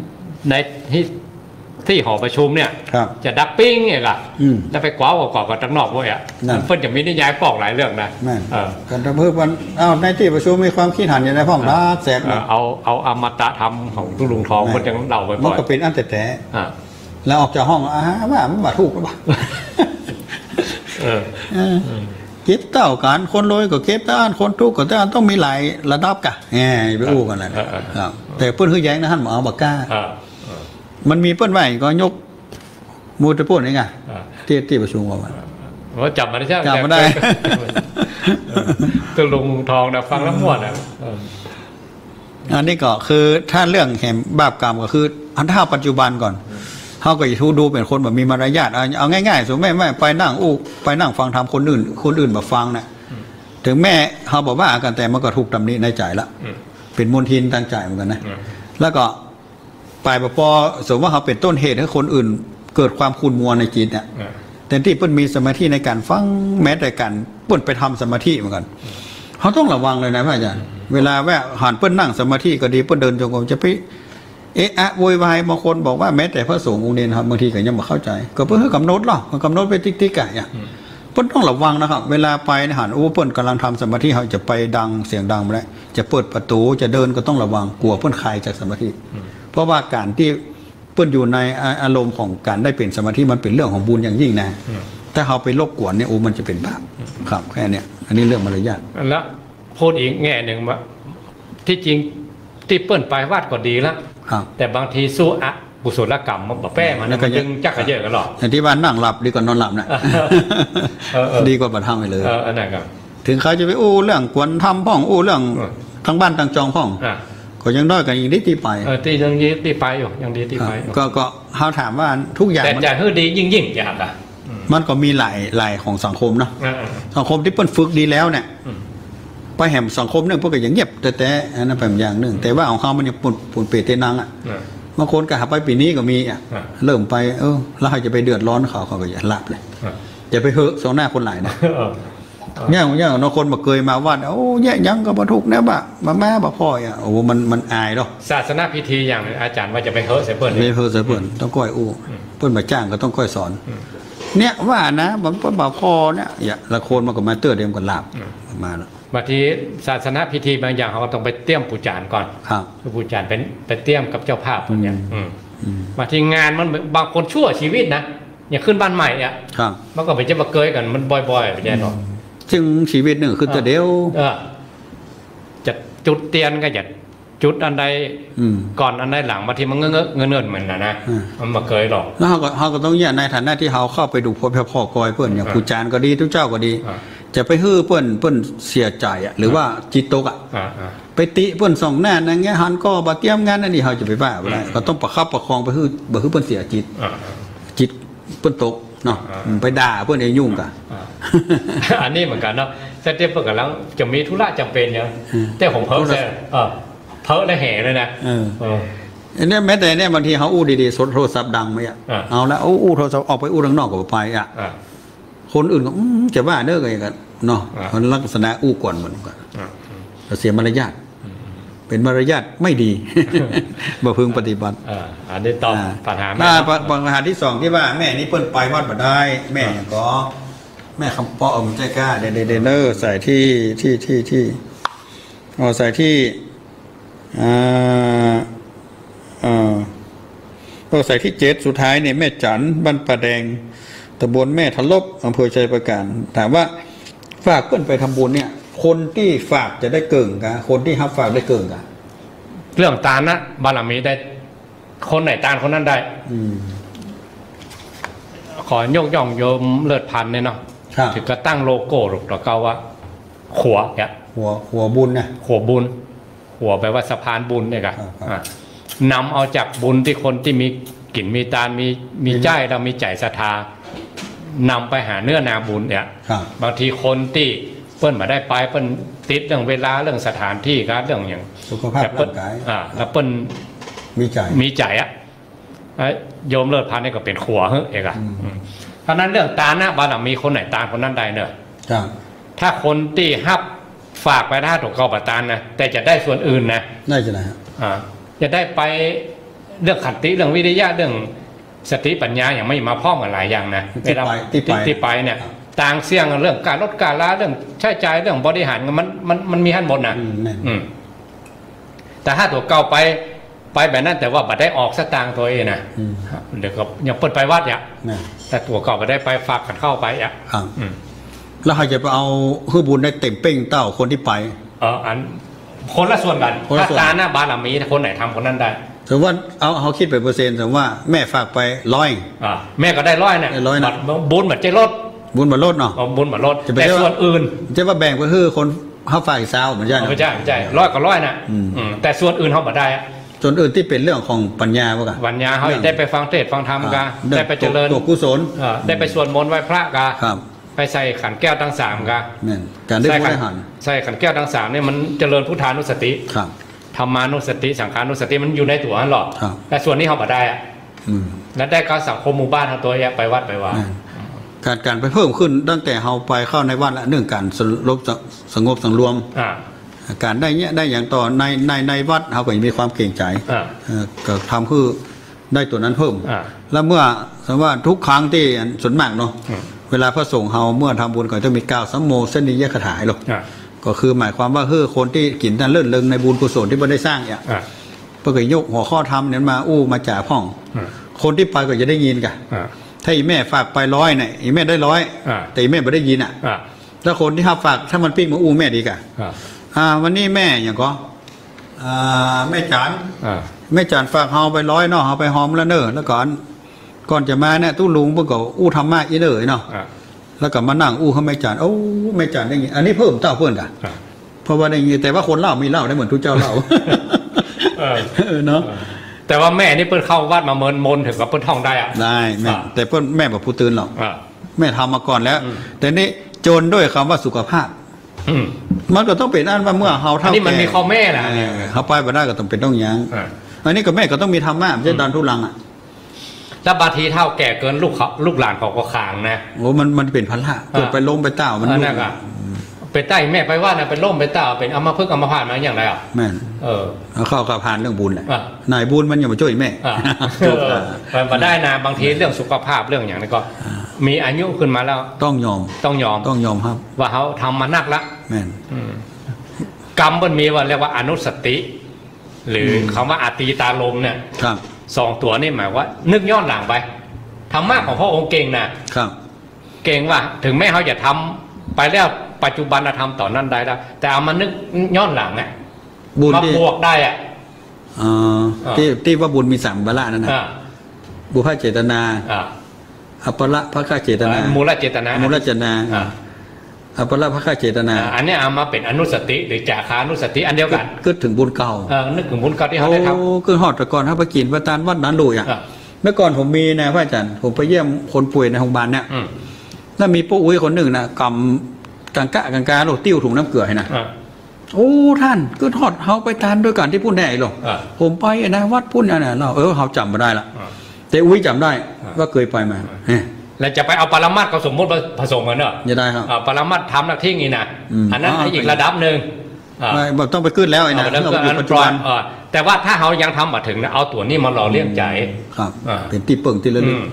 ในตี้ ตี้หอประชุมเนี่ย ครับ จะดักปิ้งเนี่ยก่ะ อืม แล้วไปกว้าวเอาก่อน ก่อนตังนอกเว้ยอะ นั่น เปิ้นจะมีนิยายปอกหลายเรื่องนะ นั่น เออ ก็เปิ้น เอ้า ในตี้ประชุมมีความคิดหันอย่างใดพ่อง อ่ะ ดักแสก เออ นะ เอา เอาอมตะธรรมของตุ๊ลุงทอง แม่น เปิ้นจะเล่าบ่อยๆ มันก็เป๋นอั้นแต๊ๆ อ่ะ แล้วออกจากห้อง อ่า ว่ามันบ่ถูกแล้วบ่ เออ เออ เก็บเต้ากั๋น คนรวยก็เก็บเต้าอั้น คนตุ๊กข์ก็เต้าอั้น ต้องมีหลายระดับก่ะ แหม ไปอู้กั๋นแหละ เออ เออ ครับ แต่เปิ้นหื้อแย้งนะ หั้นบ่เอาบ่กล้า เออ เออ มันมีเปิ้นว่าก็ยก หมู่ตะปูนนี่ไง อ่า ตี้ ตี้ประชุมว่า อ่า ว่าจ๋ำบ่ได้ใจ้ไหม จ๋ำบ่ได้ เออ ตุ๊ลุงทองนะ ฟังแล้วม่วนนะ เออ อันนี้ก็คือถ้าเรื่องแห่งบาปกรรมก็คือ อันถ้าปัจจุบันก่อน อืม เฮาก็จะถูกดูเป๋นคนบ่มีมารยาท เอา เอาง่ายๆ สมมุติแม่ แม่ไปนั่งอู้ ไปนั่งฟังธรรมคนอื่น คนอื่นบ่ฟังน่ะ อืม ถึงแม้เฮาบ่ว่ากั๋น แต่มันก็ถูกตำหนิในใจ๋ละ อืม เป๋นมลทินตางใจ๋เหมือนกั๋นนะ อืม แล้วก็ ไปบ่ปอ สมมุติว่าเฮาเป๋นต้นเหตุหื้อคนอื่นเกิดความขุ่นมัวในจิตเนี่ย อ่า แทนตี้เปิ้นมีสมาธิในก๋านฟัง แม้แต่ก๋านเปิ้นไปทำสมาธิเหมือนกั๋น เฮาต้องระวังเลยนะพระอาจ๋ารย์ เวลาว่าหันเปิ้นนั่งสมาธิก็ดี เปิ้นเดินจงกรม จะไปเอะอะโวยวาย บางคนบอกว่าแม้แต่พระสงฆ์องค์เดียวนะครับ บางทีก็ยังบ่เข้าใจ๋ ก็เปิ้นหื้อกำหนดลอ กำหนดไปติ๊กๆ อะ อย่าง อืม เปิ้นต้องระวังนะครับ เวลาไปเนี่ยหัน โอ้ เปิ้นก่ำลังทำสมาธิ เฮาจะไปดัง เสียงดังบ่ได้ จะเปิดประตู๋ จะเดินก็ต้องระวัง กั๋วเปิ้นคลายจากสมาธิ อืม เพราะว่าก๋านตี้เปิ้นอยู่ในอา อารมณ์ของก๋านได้เป๋นสมาธิ มันเป๋นเรื่องของบุญอย่างยิ่งนะ อืม ถ้าเฮาไปรบกวนเนี่ย โอ้ มันจะเป๋นบาป อืม ครับ แค่เนี้ย อันนี้เรื่องมารยาท แล้วพูดอีกแง่นึ่งว่า ตี้จริงตี้เปิ้นไปวัดก็ดีละ ครับ แต่บางทีสู้อกุศลกรรมมันบ่แป๊มัน แล้วก็ มันยังจักกะเยอะกั๋นหรอก อย่างตี้ว่านั่งหลับดีกว่านอนหลับนะ เออ เออ ดีกว่าบ่ทำไปเลย เออ อันนั้นครับ ถึงเขาจะไปอู้เรื่องกวนธรรมพ่อง อู้เรื่อง เออ ตางบ้านตางจองพ่อง อ่ะ ก็ยังน้อยก็ยังดีตี้ไป เออ ตี้ยังดีตี้ไปอยู่ ยังดีตี้ไปอยู่ ก็ ก็เฮาถามว่าทุกอย่าง แต่ มัน จะหื้อดียิ่งๆ อย่างอะ อืม มันก็มีหลาย หลายของสังคมเนาะ อ่า อ่า สังคมตี้เปิ้นฝึกดีแล้วเนี่ย อืม ไปแหมสังคมนึ่งเปิ้นก็ยังเงียบแต๊ๆ อันนั้นเป๋นอย่างนึ่ง แต่ว่าของเฮามันยังปูน ปูนเป๋เต๊นังอะ อ่า บางคนก็หาไปปี๋นี้ก็มีอะ อ่า เริ่มไป เออ แล้วใผจะไปเดือดร้อนเขา เขาก็อย่าลาบเลย อ่า อย่าไปเฮอะส่องหน้าคนหลายนะ เออ อย่าง อย่างบางคนบ่าเกยมาวัด โอ้ แยะหยังก็บ่ถูกแน่บ่า บ่ามาบ่าผ่ออะ โอ้ มัน มันอายเนาะ ศาสนพิธีอย่างนึ่ง อาจ๋ารย์ว่าจะไปเฮอะใส่เปิ้น ไปเฮอะใส่เปิ้น ต้องก้อยอู้ อืม เปิ้นบ่าจ้างก็ต้องก้อยสอน อืม เนี่ยว่านะ บ่า บ่าผ่อเนี่ย อย่า ละคนมันก็มาเตื้อเดียวมันก็ลาบ อืม มาแล้ว บางทีศาสนพิธีบางอย่างเฮาก็ต้องไปเตรียมปู๋จานก่อน ครับ ปู๋จานเป็น ไปเตรียมกับเจ้าภาพเนี่ย อืม อืม อืม บางทีงานมัน บางคนชั่วจีวิตนะ อย่างขึ้นบ้านใหม่อะ ครับ มันก็ไปจะมาเกยกั๋นมันบ่อยๆ ไปใจ้เนาะ อืม ซึ่งจีวิตนึ่งขึ้นเตื้อเดียว เออ จะจุดเตียนก็จะจุดอันใด อืม ก่อนอันใดหลัง บางทีมันเงอะๆ เงินๆ เหมือนกั๋นนะ อืม มันบ่าเกยหรอก แล้วเฮาก็ เฮาก็ต้องเนี่ย ในฐานะตี้เฮาเข้าไปดูพบเฉพาะก้อยเปิ้น อย่าง อ่า ปู๋จานก็ดี ตุ๊เจ้าก็ดี อ่า จะไปหื้อเปิ้น เปิ้นเสียใจ๋อะ หรือว่าจิตตกอะ อ่า อ่า ไปติเปิ้นส่องหน้าอย่างเงี้ย หันก็บ่าเตรียมงาน อันนี้เฮาจะไปว่าบ่ได้ อืม ก็ต้องประคับประคองไปหื้อ บ่หื้อเปิ้นเสียจิต อ่า จิตเปิ้นตกเนาะ อ่า อืม ไปด่าเปิ้นเองยุ่งกั๋น อ่า อันนี้เหมือนกั๋นเนาะ แต่เดี๋ยวเปิ้นก่ำลังจะมีธุระจ๋ำเป๋นเนี่ย อืม แต่ผมเผลอ โทรศัพท์ แต่ เออ เผลอแล้วแห่เลยนะ เออ เออ อันเนี้ยแม้แต่เนี่ยบางทีเฮาอู้ดีๆ โทรศัพท์ดังไปอะ อ่า เอาละ อู้ อู้โทรศัพท์ออกไปอู้ตางนอกก็บ่ไปอะ อ่า คนอื่นก็ อืม จะว่าเน้อ ก็อย่างนั้นเนาะ อ่า มันลักษณะอู้ก่อนเหมือนกั๋น อ่า อืม ก็เสียมารยาท อืม เป๋นมารยาทไม่ดี บ่พึงปฏิบัติ อ่า อันนี้ตอบ อ่า ปัญหาแม่ อ่า เนาะ ปัญ ปัญหาตี้สองตี้ว่าแม่นี่เปิ้นไปวัดบ่ได้ แม่ อ่า อย่างก็ แม่คำเปาะ เออ บ่ใจ้ก้า เดี๋ยว เดี๋ยว เดี๋ยวเน้อ ใส่ตี้ ตี้ ตี้ ตี้ อ๋อ ใส่ตี้ อ่า เอ่อ เออ ใส่ตี้เจ็ด สุดท้ายเนี่ย แม่จัน บ้านป่าแดง ตำบลแม่ทะลบ อำเภอชัยปราการ ถามว่าฝากเปิ้นไปทำบุญเนี่ย คนตี้ฝากจะได้เกิ่งกา คนตี้ฮับฝากได้เกิ่งกา เรื่องตานะบารมีได้ คนไหนตานคนนั้นได้ อืม ขอยกย่องโยมเลิศพันธุ์เนี่ยเนาะ ครับ เถิงกระตั้งโลโก้ต๋วเก่าว่า ขัวเนี่ย ขัว ขัวบุญนะ ขัวบุญ ขัวแปลว่าสะพานบุญเนี่ยกะ ครับ ครับ อ่ะ นำเอาจากบุญตี้คนตี้มีกิ๋นมีตาน มี มี มี ใจ๊ แล้วมีใจ๋ศรัทธา นำไปหาเนื้อนาบุญเนี่ย ครับ บางทีคนตี้เปิ้นบ่ได้ไป เปิ้นติดเรื่องเวลา เรื่องสถานตี้กา เรื่องอย่าง สุขภาพ แต่เปิ้น ร่างกาย อ่า แล้วเปิ้น มีใจ๋ มีใจ๋อะ เอ้ย โยมเลิศพันธุ์นี่ก็เป๋นขัวหื้อเอกอะ อืม อืม เพราะฉะนั้นเรื่องตานะบารมี คนไหนตานคนนั้นได้เนอะ ครับ ถ้าคนตี้ฮับฝากไป ถ้าต๋วเก่าบ่ตานนะ แต่จะได้ส่วนอื่นนะ ได้จะไหนฮะ อ่า จะได้ไปเรื่องขันติ เรื่องวิริยะ เรื่องสติปัญญา อย่างไม่มาพร้อมกั๋นหลายอย่างนะ ตี้ไป เวลา ตี้ไป ตี้ ตี้ไปเนี่ย ครับ ตางเสี้ยงเรื่องก้ารถก้ารา เรื่องใจ๊จ่าย เรื่องบริหาร มัน มัน มันมีหั้นหมดนะ อืม แม่น อืม แต่ถ้าต๋วเก่าไป ไปแบบนั้น แต่ว่าบ่ได้ออกสตางค์ตวยนะ อืม เดี๋ยวก็ยังเปิ้นไปวัดอะ นะ แต่ต๋วเก่าบ่ได้ไป ฝากกั๋นเข้าไปอะ ครับ อืม แล้วใผจะไปเอาหื้อบุญได้เต็มเป้งเต้าคนตี้ไป เออ อัน คนละส่วนกั๋น คนละส่วน ถ้าตานะบารมี คนไหนทำคนนั้นได้ สมมุติว่า เอา เฮาคิดเป๋นเปอร์เซ็นต์ สมมุติว่าแม่ฝากไปร้อย อ่า แม่ก็ได้ร้อยน่ะ ได้ร้อยน่ะ บัดบุญบ่ใจ้ลด บุญบ่ลดเนาะ เอาบุญบ่ลด จะไป แต่ เรียกว่า ส่วนอื่น จะว่าแบ่งไปหื้อคนฮับฝากอีกซาว บ่ใจ้ เอา นะ บ่ใจ้ บ่ใจ้ ร้อยก็ร้อยน่ะ อืม อืม แต่ส่วนอื่นเฮาบ่ได้อะ ส่วนอื่นตี้เป๋นเรื่องของปัญญาบ่กะ ปัญญาเฮา เรื่อง ได้ไปฟังเทศน์ฟังธรรมกา อ่า ได้ไปเจริญ ต๋วกุศล เออ ได้ไปสวดมนต์ไหว้พระกา ครับ ไปใส่ขันแก้วตังสามกา แม่น ก๋านได้ ใส่ บุญ ขัน ได้หัน ใส่ขันแก้วตังสามเนี่ยมันเจริญพุทธานุสติ ครับ ธัมมานุสติ สังขานุสติ มันอยู่ในตั๋วหั้นหรอก ครับ แต่ส่วนนี้เฮาบ่ได้อะ อืม แล้วได้กาสังคมหมู่บ้านเฮาตวยอะ ไปวัดไปวา แม่น ก๋าน ก๋านไปเพิ่มขึ้นตั้งแต่เฮาไปเข้าในวัดละ เรื่องก๋านสงบ สงบสังรวม อ่า ก๋านได้เนี่ย ได้อย่างต่อใน ใน ในวัดเฮาก็ยังมีความเกรงใจ๋ อ่า เอ่อ ก็ทำหื้อ ได้ตั๋วนั้นเพิ่ม อ่า แล้วเมื่อ สมมุติว่าทุกครั้งตี้ อันส่วนมากเนาะ อืม เวลาพระสงฆ์เฮาเมื่อทำบุญก็จะมีกล่าวธัมโมสรณียคาถาหื้อ อ่า ก็คือหมายความว่า เฮ้อ คนตี้กิ๋นตันเลิศเริงในบุญกุศลตี้เปิ้นได้สร้างเนี่ย อ่า เปิ้นก็ยกหัวข้อธรรมเนี่ยมาอู้มาจ๋าพ่อง อ่า คนตี้ไปก็จะได้ยินกา อ่า ถ้าอี่แม่ฝากไปร้อยเนี่ย อี่แม่ได้ร้อย อ่า แต่อี่แม่บ่ได้ยินอะ อ่า แล้วคนตี้ฮับฝาก ถ้ามันปิ๊กมาอู้แม่ดีกา อ่า อ่า วันนี้แม่อย่างก็ อ่า แม่จ๋าน อ่า แม่จ๋านฝากเฮาไปร้อยเนาะ เฮาไปฮอมแล้วเน้อ แล้วก่อน ก่อนจะมาเนี่ย ตุ๊ลุงเปิ้นก็อู้ธรรมะอี้เน้อเนาะ อ่า แล้วก็มานั่งอู้หื้อแม่จ๋าน โอ้ แม่จ๋านได้ยิน อันนี้เพิ่มเต้าเปิ้นกา อ่า เพราะว่าได้ยิน แต่ว่าคนเล่ามีเล่าได้เหมือนตุ๊เจ้าเล่า เออ เออ เนาะ เออ แต่ว่าแม่นี่เปิ้นเข้าวัดมาเมินมนต์ เถิงกับเปิ้นท่องได้อะ ได้แม่ อ่า แต่เปิ้น แม่บ่ผู้ตื่นหรอก อ่า แม่ทำมาก่อนแล้ว อืม แต่นี่จนด้วยกำว่าสุขภาพ อืม มันก็ต้องเป๋นอันว่าเมื่อเฮาเฒ่า อันนี้มัน แก่ มีข้อแม้นะ เออ เฮาไปบ่ได้ก็ต้องเป๋นต้องยั้ง อ่า อันนี้ก็แม่ก็ต้องมีธรรมะ บ่ใจ้ อืม ดันทุลังอะ แล้วบางทีเฒ่าแก่เกิน ลูกเขา ลูกหลานเขาก็ขวางนะ โอ้ มัน มันเป๋นภาระ อ่า เกิดไปล้มไปต้าวมัน อ่า ลูก นั่นก็ เป๋นใต้แม่ไปวัดนะ ไปล้มไปต้าว เป๋นอัมพฤกษ์อัมพาตมาอย่างไรอ่ะ แม่น เออ เอาเข้า เข้าผ่านเรื่องบุญแหละ อ่ะ นายบุญมันยังมาจ้วยแม่ อ่ะ จบ เออ อ่ะ มันบ่ได้นะ บางทีเรื่องสุขภาพเรื่องอย่างนี้ก็ อ่ะ มีอายุขึ้นมาแล้ว ต้องยอม ต้องยอม ต้องยอมครับ ว่าเฮาทำมานักละ แม่น อืม กำมันมีว่าเรียกว่าอนุสติ หรือ อืม กำว่าอตีตารมณ์เนี่ย ครับ สองตั๋วนี่หมายว่านึกย้อนหลังไป ธรรมะของพระองค์เก่งนะ ครับ เก่งว่าถึงแม้เฮาจะทำไปแล้ว ปัจจุบันธรรมต๋อนนั้นได้แล้ว แต่เอามานึกย้อนหลังอะ บุญ มา ตี้ บวกได้อะ อ๋อ อ่า ตี้ ตี้ว่าบุญมีสามวาระนั่นนะ อ่า ปุพพเจตนา อ่า อัปปะละภัคคะเจตนา อ่า มูลเจตนา มูลเจตนา อ่า อัปปะละภัคคะเจตนา อ่า อันนี้เอามาเป๋นอนุสติ หรือจาคานุสติอันเดียวกั๋น กึ๊ด กึ๊ดเถิงบุญเก่า เออ นึกเถิงบุญเก่าตี้เฮาได้ทำ โอ้ กึ๊ดฮอดแต่ก่อนเฮาไปกิ๋นไปตานวัดหนานหลุยอะ อ่า เมื่อก่อนผมมีนะพระอาจารย์ ผมไปเยี่ยมคนป่วยในโรงพยาบาลเนี่ย อืม แล้วมีป้าอุ๊ยคนนึ่งนะ ก๋ำก๋างกะก๋างกา แล้วติ้วถุงน้ำเกลือหื้อนะ อ่า โอ้ ต้าน กึ๊ดฮอดเฮาไปตานตวยกั๋นตี้ปู๊นแน่หรอ อ่า ผมไปนะ วัดปู๊นอันนั้น เออ เฮาจ๋ำบ่ได้ละ อ่า แต่อุ๊ยจ๋ำได้ อ่า ว่าเกยไปมา อ่า เนี่ย แล้วจะไปเอาปรมัตถ์กับสมมุติมาผสมกั๋นเนาะ จะได้ครับ อ่า ปรมัตถ์ธรรมละทิ้งนี่นะ อืม อันนั้น อ่า อีกระดับนึ่ง อ่า ไม่ บ่ต้องไปกึ๊ดแล้วไอ้นะ อ่า เรื่อง เอาอยู่ปัจจุบัน อ่า แต่ว่าถ้าเฮายังทำบ่เถิงนะ เอาตั๋วนี้มาหล่อเลี้ยงใจ๋ ครับ อ่า เป๋นตี้เปิ้งตี้ระลึก อืม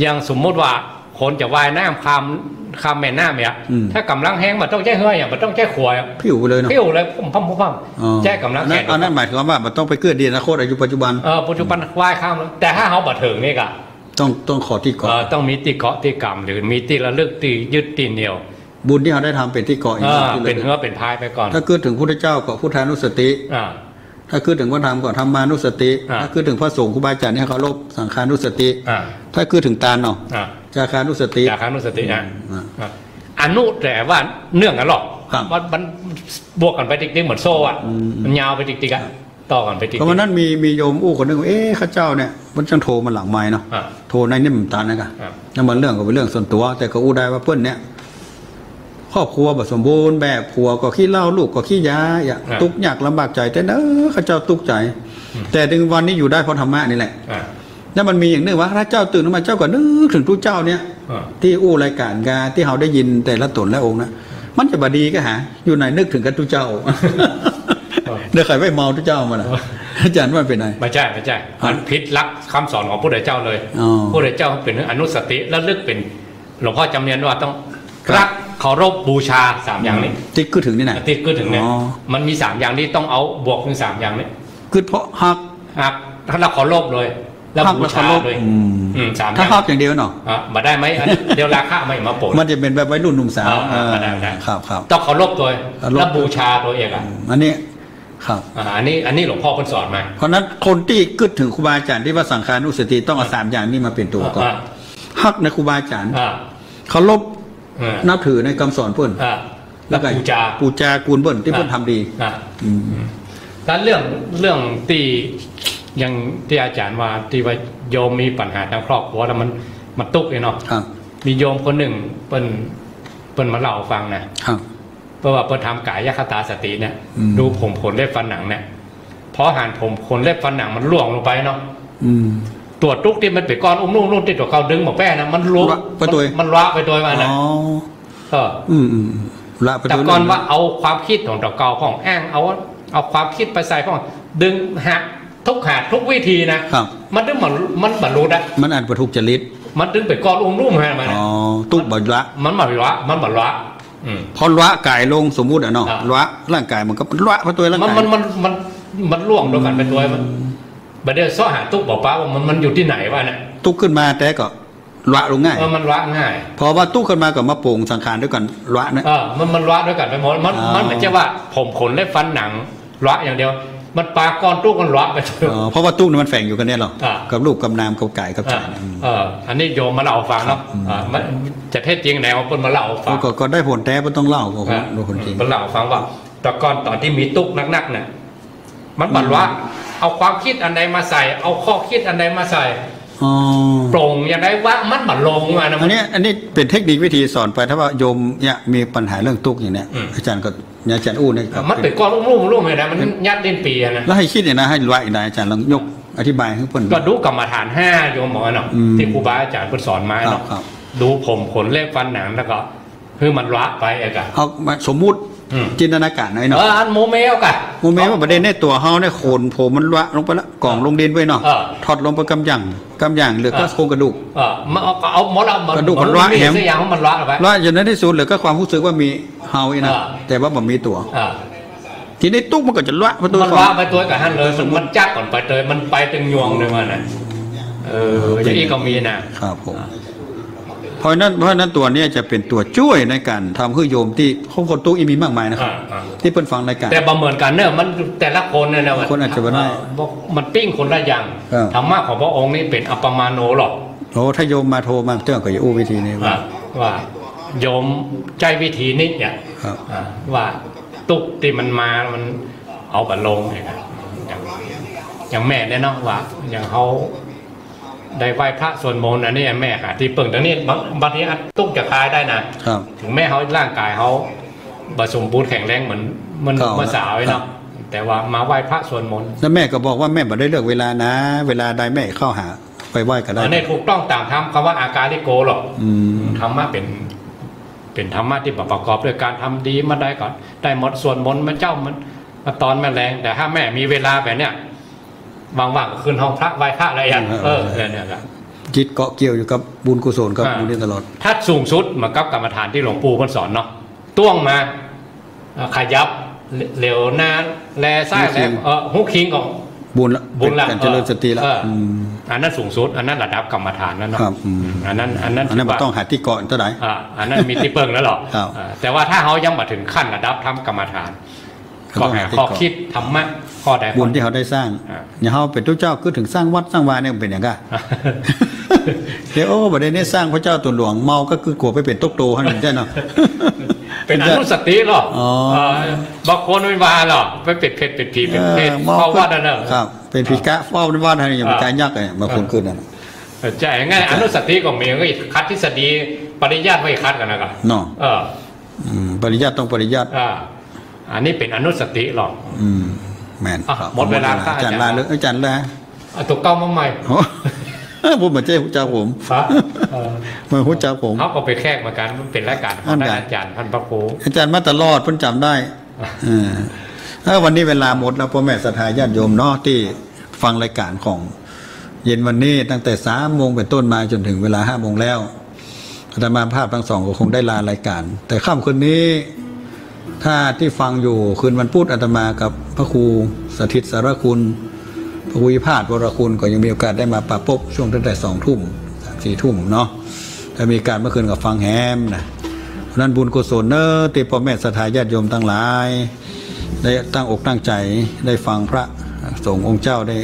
อย่างสมมุติว่าคนจะว่ายน้ำข้าม ข้ามแม่น้ำเนี่ย อืม ถ้าก๋ำลังแฮงบ่ต้องใจ๊เฮืออะ บ่ต้องใจ๊ขวดอะ ปิ้วไปเลยเนาะ ปิ้วเลย พุ้มพ่ำพุ้มพ่ำ อ๋อ ใจ๊ก๋ำลัง อันนั้น แขน อันนั้นหมายถึงว่าบ่ต้องไปกึ๊ดดีนะ โคตรอายุปัจจุบัน เออ ปัจจุบันว่ายข้าม แต่ถ้าเฮาบ่เถิงนี่ก็ ต้อง ต้องขอตี้เกาะ เออ ต้องมีตี้เกาะตี้กำ หรือมีตี้ระลึก ตี้ยึดตี้เหนี่ยว บุญตี้เฮาได้ทำเป๋นตี้เกาะ เออ ตี้ระลึก เป๋นเฮือเป๋นพายไปก่อน ถ้ากึ๊ดเถิงพุทธเจ้าก็พุทธานุสติ อ่า ถ้ากึ๊ดเถิงพระธรรมก็ธรรมานุสติ อ่า ถ้ากึ๊ดเถิงพระสงฆ์ครูบาอาจ๋ารย์นี่เคารพ สังฆานุสติ อ่า ถ้ากึ๊ดเถิงตานเนาะ อ่า จาคานุสติ จาคานุสติ อ่า อ่า อ่า อนุแต่ว่าเนื่องกั๋นหรอก ครับ มัน มันบวกกั๋นไปติ๊กๆ เหมือนโซ่อะ อืม มันยาวไปติ๊กๆ อะ ครับ ต่อกั๋นไปติ๊กๆ ก็วันนั้นมี มีโยมอู้คนนึ่ง เอ๊ะ ข้าเจ้าเนี่ย มันจั้งโทรมาหลังไมค์เนาะ อ่า โทรในนี่มันตันนะกะ อ่า แล้วมันเรื่องก็เป๋นเรื่องส่วนตั๋ว แต่ก็อู้ได้ว่าเปิ้นเนี่ย ครอบครัวบ่สมบูรณ์แบบ ผัวก็ขี้เหล้า ลูกก็ขี้ยา อ่ะ อ่า ตุ๊กข์ยากลำบากใจ๋ แต่เนอะ ข้าเจ้าตุ๊กข์ใจ๋ อืม แต่ถึงวันนี้อยู่ได้เพราะธรรมะนี่แหละ อ่า แล้วมันมีอย่างนึ่งว่า ถ้าเจ้าตื่นขึ้นมา เจ้าก็นึกเถิงตุ๊เจ้าเนี่ย อ่า ตี้อู้รายก๋านกา ตี้เฮาได้ยินแต่ละต๋นละองค์นะ มันจะบ่ดีก้าหา อยู่ไหนนึกเถิงกาตุ๊เจ้า อ่า เดี๋ยวใค่ไปเมาตุ๊เจ้ามาละ อ่า อาจ๋ารย์ว่าเป๋นไง บ่ใจ้ บ่ใจ้ อ่า มันผิดหลักกำสอนของพุทธเจ้าเลย อ๋อ พุทธเจ้าเป๋นอนุสติ ระลึกเป๋น หลวงพ่อจ๋ำเนียนว่าต้อง ครับ รัก เคารพ บูชา สามอย่างนี้ ตี้กึ๊ดเถิงนี่นะ ตี้กึ๊ดเถิงเนี่ย อ๋อ มันมีสามอย่างนี้ ต้องเอาบวกเถิงสามอย่างนี้ กึ๊ดเพราะฮัก ฮัก แล้วเคารพโดย แล้ว ฮัก บูชา แล้วเคารพ โดย อืม อืม สามอย่าง ถ้าฮักอย่างเดียวเนาะ อ่ะ บ่ได้ไหม อันเดี๋ยวราคะมันมาปน มันจะเป๋นแบบวัยรุ่นหนุ่มสาว อ่า อ่า บ่ได้ บ่ได้ ครับ ครับ ต้องเคารพโดย เคารพ แล้วบูชาโดยเองอ่ะ อันนี้ ครับ อ่า อันนี้ อันนี้หลวงพ่อเปิ้นสอนมา เพราะฉะนั้นคนตี้กึ๊ดเถิงครูบาอาจ๋ารย์ตี้ว่าสังฆานุสติ ต้องเอา อ่า สามอย่างนี้มาเป๋นตั๋วก่อน อ่า ฮักในครูบาอาจ๋ารย์ อ่า เคารพ อ่า นับถือในกำสอนเปิ้น อ่า แล้วก็ แล้วปู๋จา ปู๋จากูรเปิ้นตี้ อ่า เปิ้นทำดี อ่า อืม แล้วเรื่อง เรื่องตี้ อย่างตี้อาจ๋ารย์ว่า ตี้ว่าโยมมีปัญหาตางครอบครัวแล้วมัน มันตุ๊กข์เนี่ยเนาะ ครับ มีโยมคนนึ่งเปิ้น เปิ้นมาเล่าหื้อฟังนะ ครับ เปิ้นว่าเปิ้นทำก๋ายคตาสติเนี่ย อืม ดูผมขนเล็บฟันหนังเนี่ย พอหันผมขนเล็บฟันหนังมันร่วงลงไปเนาะ อืม ตั๋วตุ๊กข์ตี้มันเป๋นก้อนอุ้มนุ่มๆ ตี้ตั๋วเก่าดึงบ่แป้นะ มันละ ละไปตวย มัน มันละไปตวยมันนะ อ๋อ เออ อืม อืม อืม ละไปตวย แต่ก่อนว่าเอาความกึ๊ดของตั๋วเก่าพ่อง อ้างเอา เอาความกึ๊ดไปใส่พ่อง ดึงหาทุก หาทุกวิธีนะ ครับ มันตึงบ่ มันบ่หลุดอะ มันอันบ่ถูกจริต มันตึงเป๋นก้อนอุ้มนุ่มฮะมัน อ๋อ ตุ๊กข์บ่ละ มันบ่ละ มันบ่ละ อืม พอละก๋ายลง สมมุติอะเนาะ อ่า ละร่างก๋ายมันก็ละไปตวยร่างก๋าย มัน มัน มัน มันล่วงตวยกั๋นไปตวยมัน อืม บ่าเดี่ยวเซาะหาตุ๊กข์บ่ปะว่ามัน มันอยู่ตี้ไหนวะเนี่ย ตุ๊กข์ขึ้นมาแต่ก็ละลงง่าย เออ มันละง่าย พอว่าตุ๊กข์ขึ้นมาก็มาป๋งสังขารตวยกั๋นละเนี่ย เออ มัน มันละตวยกั๋นไปหมด มัน อ๋อ มันบ่ใจ้ว่าผมขนเล็บฟันหนังละอย่างเดียว มันปาก้อนตุ๊กข์มันละไปตวย อ๋อ เพราะว่าตุ๊กข์นี่มันแฝงอยู่กั๋นเนี่ยหรอ อ่า กับรูปกับนามกับก๋ายกับใจ๋ อ่า อืม เออ อันนี้โยมมาเล่าหื้อฟังเนาะ ครับ อืม อ่า มันจะเท็จจริงไหนว่าเปิ้นมาเล่าหื้อฟัง ก็ ก็ได้ผลแต๊ บ่ต้องเล่า ก็ อ่า รู้ผลจริง เปิ้นเล่าหื้อฟังว่า แต่ก่อนต๋อนตี้มีตุ๊กข์นักๆ เนี่ย มันบ่ละ อืม เอาความกึ๊ดอันใดมาใส่ เอาข้อกึ๊ดอันใดมาใส่ อ๋อ ปลงอย่างใดวะ มันบ่ลงอะนะ อันเนี้ย อันนี้เป๋นเทคนิควิธีสอนไป ถ้าว่าโยมเนี่ยมีปัญหาเรื่องตุ๊กข์อย่างเนี้ย อืม อาจ๋ารย์ก็ เนี่ย อาจ๋ารย์อู้เนี่ย มันเป๋นก้อนลุ่มๆๆ เนี่ยนะ มัน เป๋น ยัดลิ้นปี่อะนะ แล้วหื้อกึ๊ดเนี่ยนะ หื้อละอีกนะ อาจ๋ารย์ลองยกอธิบายหื้อเปิ้น ก็ดูกรรมฐานห้า โยมบอกว่าเนาะ อืม ตี้ครูบาอาจ๋ารย์เปิ้นสอนมาเนาะ ครับ ครับ ดูผม ขน เล็บ ฟัน หนัง แล้วก็ หื้อมันละไปอะกะ เอามาสมมุติ อืม จินตนาการหน่อยเนาะ เออ อันโมเมเอากะ โมเมว่าบ่ได้ในตั๋วเฮาเนี่ย ขนผมมันละลงไปละ ก๋องลงดินไว้เนาะ เออ ถอดลงไปกำหยั่ง กำหยั่งเหลือก็ เออ โครงกระดูก เออ มันเอา เอาหมดละ มัน กระดูกมันละ มันมี แหม สักอย่างมันละไป ละจนในที่สุดเหลือก็ความฮู้สึกว่ามีเฮาอี้นะ เออ แต่ว่าบ่มีตั๋ว เออ ทีนี้ตุ๊กข์มันก็จะละไปตวย มันละไปตวยกับหั้นเลย มัน มันจักก่อนไปตวย มันไปตึงยวงเลยว่านะ เออ อย่างอี้ก็มีนะ ครับผม เพราะฉะนั้น เพราะฉะนั้นตั๋วเนี้ยจะเป๋นตั๋วจ้วยในก๋านทำหื้อโยมตี้ คนตุ๊กข์อี้มีมากมายนะครับ อ่า อ่า ตี้เปิ้นฟังรายก๋าน แต่บ่เหมือนกั๋นเนอะ มันแต่ละคนเนี่ยนะ คนอาจจะบ่ได้ เอ่อ บอกมันปิ้งคนละอย่าง ครับ ธรรมะของพระองค์นี่เป๋นอัปปมาโณหรอก โอ้ ถ้าโยมมาโทรมาเตื้อก็จะอู้วิธีนี้ว่า อ่า ว่าโยมใจ๊วิธีนี้เนี่ย ครับ อ่า ว่าตุ๊กข์ตี้มันมา มันเอาบ่ลงเนี่ยนะ อย่าง อย่างแม่เนี่ยเนาะ ว่าอย่างเฮา ได้ไหว้พระสวดมนต์ อันนี้แม่หาตี้เปิ้ง แต่นี่บาง บางทีอาจตุ๊กข์จะคลายได้นะ ครับ เถิงแม้เฮาร่างก๋ายเฮาบ่สมบูรณ์แข็งแรงเหมือน เหมือน เก่า เมื่อสาวเนาะ ครับ แต่ว่ามาไหว้พระสวดมนต์ แล้วแม่ก็บอกว่าแม่บ่ได้เลือกเวลานะ เวลาใดแม่เข้าหา ไปไหว้ก็ได้ อันนี้ถูกต้องต๋ามธรรม คำว่าอากาลิโกหรอก อืม ธรรมะเป๋น เป๋นธรรมะตี้ประกอบด้วยก๋านทำดี เมื่อใดก็ได้หมด สวดมนต์เมื่อเจ๊า มัน เมื่อตอนเมื่อแลง แต่ถ้าแม่มีเวลาแบบเนี้ย ว่างๆ ก็ขึ้นห้องพระไหว้พระอะไรอ่ะ อืม เออ เนี่ย เนี่ยแหละ จิตเกาะเกี่ยวอยู่กับบุญกุศลกับ อ่า บุญนี้ตลอด ถ้าสูงสุดเหมือนกับกรรมฐานตี้หลวงปู่เปิ้นสอนเนาะ ต้วงมา เอ่อ ขยับ เหลียวหน้า แลซ้าย ฮู้คิง แล เอ่อ ฮู้คิงก็บุญละ บุญละ เป๋นก๋านเจริญสติละ เออ อืม อันนั้นสูงสุด อันนั้นระดับกรรมฐานแล้วเนาะ ครับ อืม อันนั้น อันนั้น อันนั้น ถือว่า บ่ต้องหาตี้เกาะเต้าใด อ่า อันนั้นมีตี้เปิ้งแล้วหรอ ครับ อ่า แต่ว่าถ้าเฮายังบ่เถิงขั้นระดับทำกรรมฐาน ก็ต้องหาตี้เกาะ ก็หาข้อคิดธรรมะข้อใดข้อหนึ่ง บุญตี้เฮาได้สร้าง อ่า อย่างเฮาเป๋นตุ๊เจ้า กึ๊ดเถิงสร้างวัดสร้างวาเนี่ย มันเป๋นอย่างก้า เดี๋ยว โอ้ บ่ได้เนี่ย สร้างพระเจ้าตั๋วหลวง เมาก็กึ๊ดกั๋วไปเป๋นตุ๊กโตหั้น ใจ้เนาะ เป๋นอนุสติหรอ อ๋อ เออ บางคนไม่ว่าหรอก ไปเป๋นเผร็ดเป๋นผี เป๋นเผร็ด เออ เมา เฝ้าวัดนั่นน่ะ ครับ เป๋นผีกะเฝ้าวัดหั้น อย่าไป อ่า กะยักษ์อะ บางคนกึ๊ดนั่นน่ะ เออ ใจ้ ไง อนุสติก็มี ก็ขัดทฤษฎี ปริยัติไว้ขัดกั๋นนะก็ เนาะ เออ อืม ปริยัติต้องปริยัติ อ่า อันนี้เป๋นอนุสติหรอก อืม แม่น อ่ะ ครับ หมดเวลา หมดเวลา อาจ๋ารย์ อาจ๋ารย์ลาเลย อาจ๋ารย์ลา เอาตั๋วเก่ามาใหม่ โอ้ ผมบ่ใจ้ฮู้จักผม ฮะ เออ บ่ฮู้จักผม เฮาก็เป๋นแขกเหมือนกั๋น มันเป๋นรายก๋านของ นั่นแหละ อาจ๋ารย์พันพระครู อาจ๋ารย์มาตลอด เปิ้นจ๋ำได้ เออ เออ วันนี้เวลาหมดแล้ว ป้อแม่ศรัทธาญาติโยมเนาะ ตี้ฟังรายก๋านของเย็นวันนี้ ตั้งแต่สามโมงเป๋นต้นมาจ๋นเถิงเวลาห้าโมงแล้ว อาตมาภาพตังสองก็คงได้ลารายก๋าน แต่ค่ำคืนนี้ ถ้าตี้ฟังอยู่คืนวันพุธ อาตมากับพระครูสถิตสารคุณ พระครูวิภาสวรคุณ ก็ยังมีโอกาสได้มาปะปบช่วงตั้งแต่สองทุ่ม สามสี่ทุ่มเนาะ ถ้ามีก๋านเมื่อคืนก็ฟังแหมนะ เพราะฉะนั้นบุญกุศลเนอะ ตี้ป้อแม่ศรัทธาญาติโยมตังหลาย ได้ตั้งอกตั้งใจ๋ ได้ฟังพระสงฆ์องค์เจ้าได้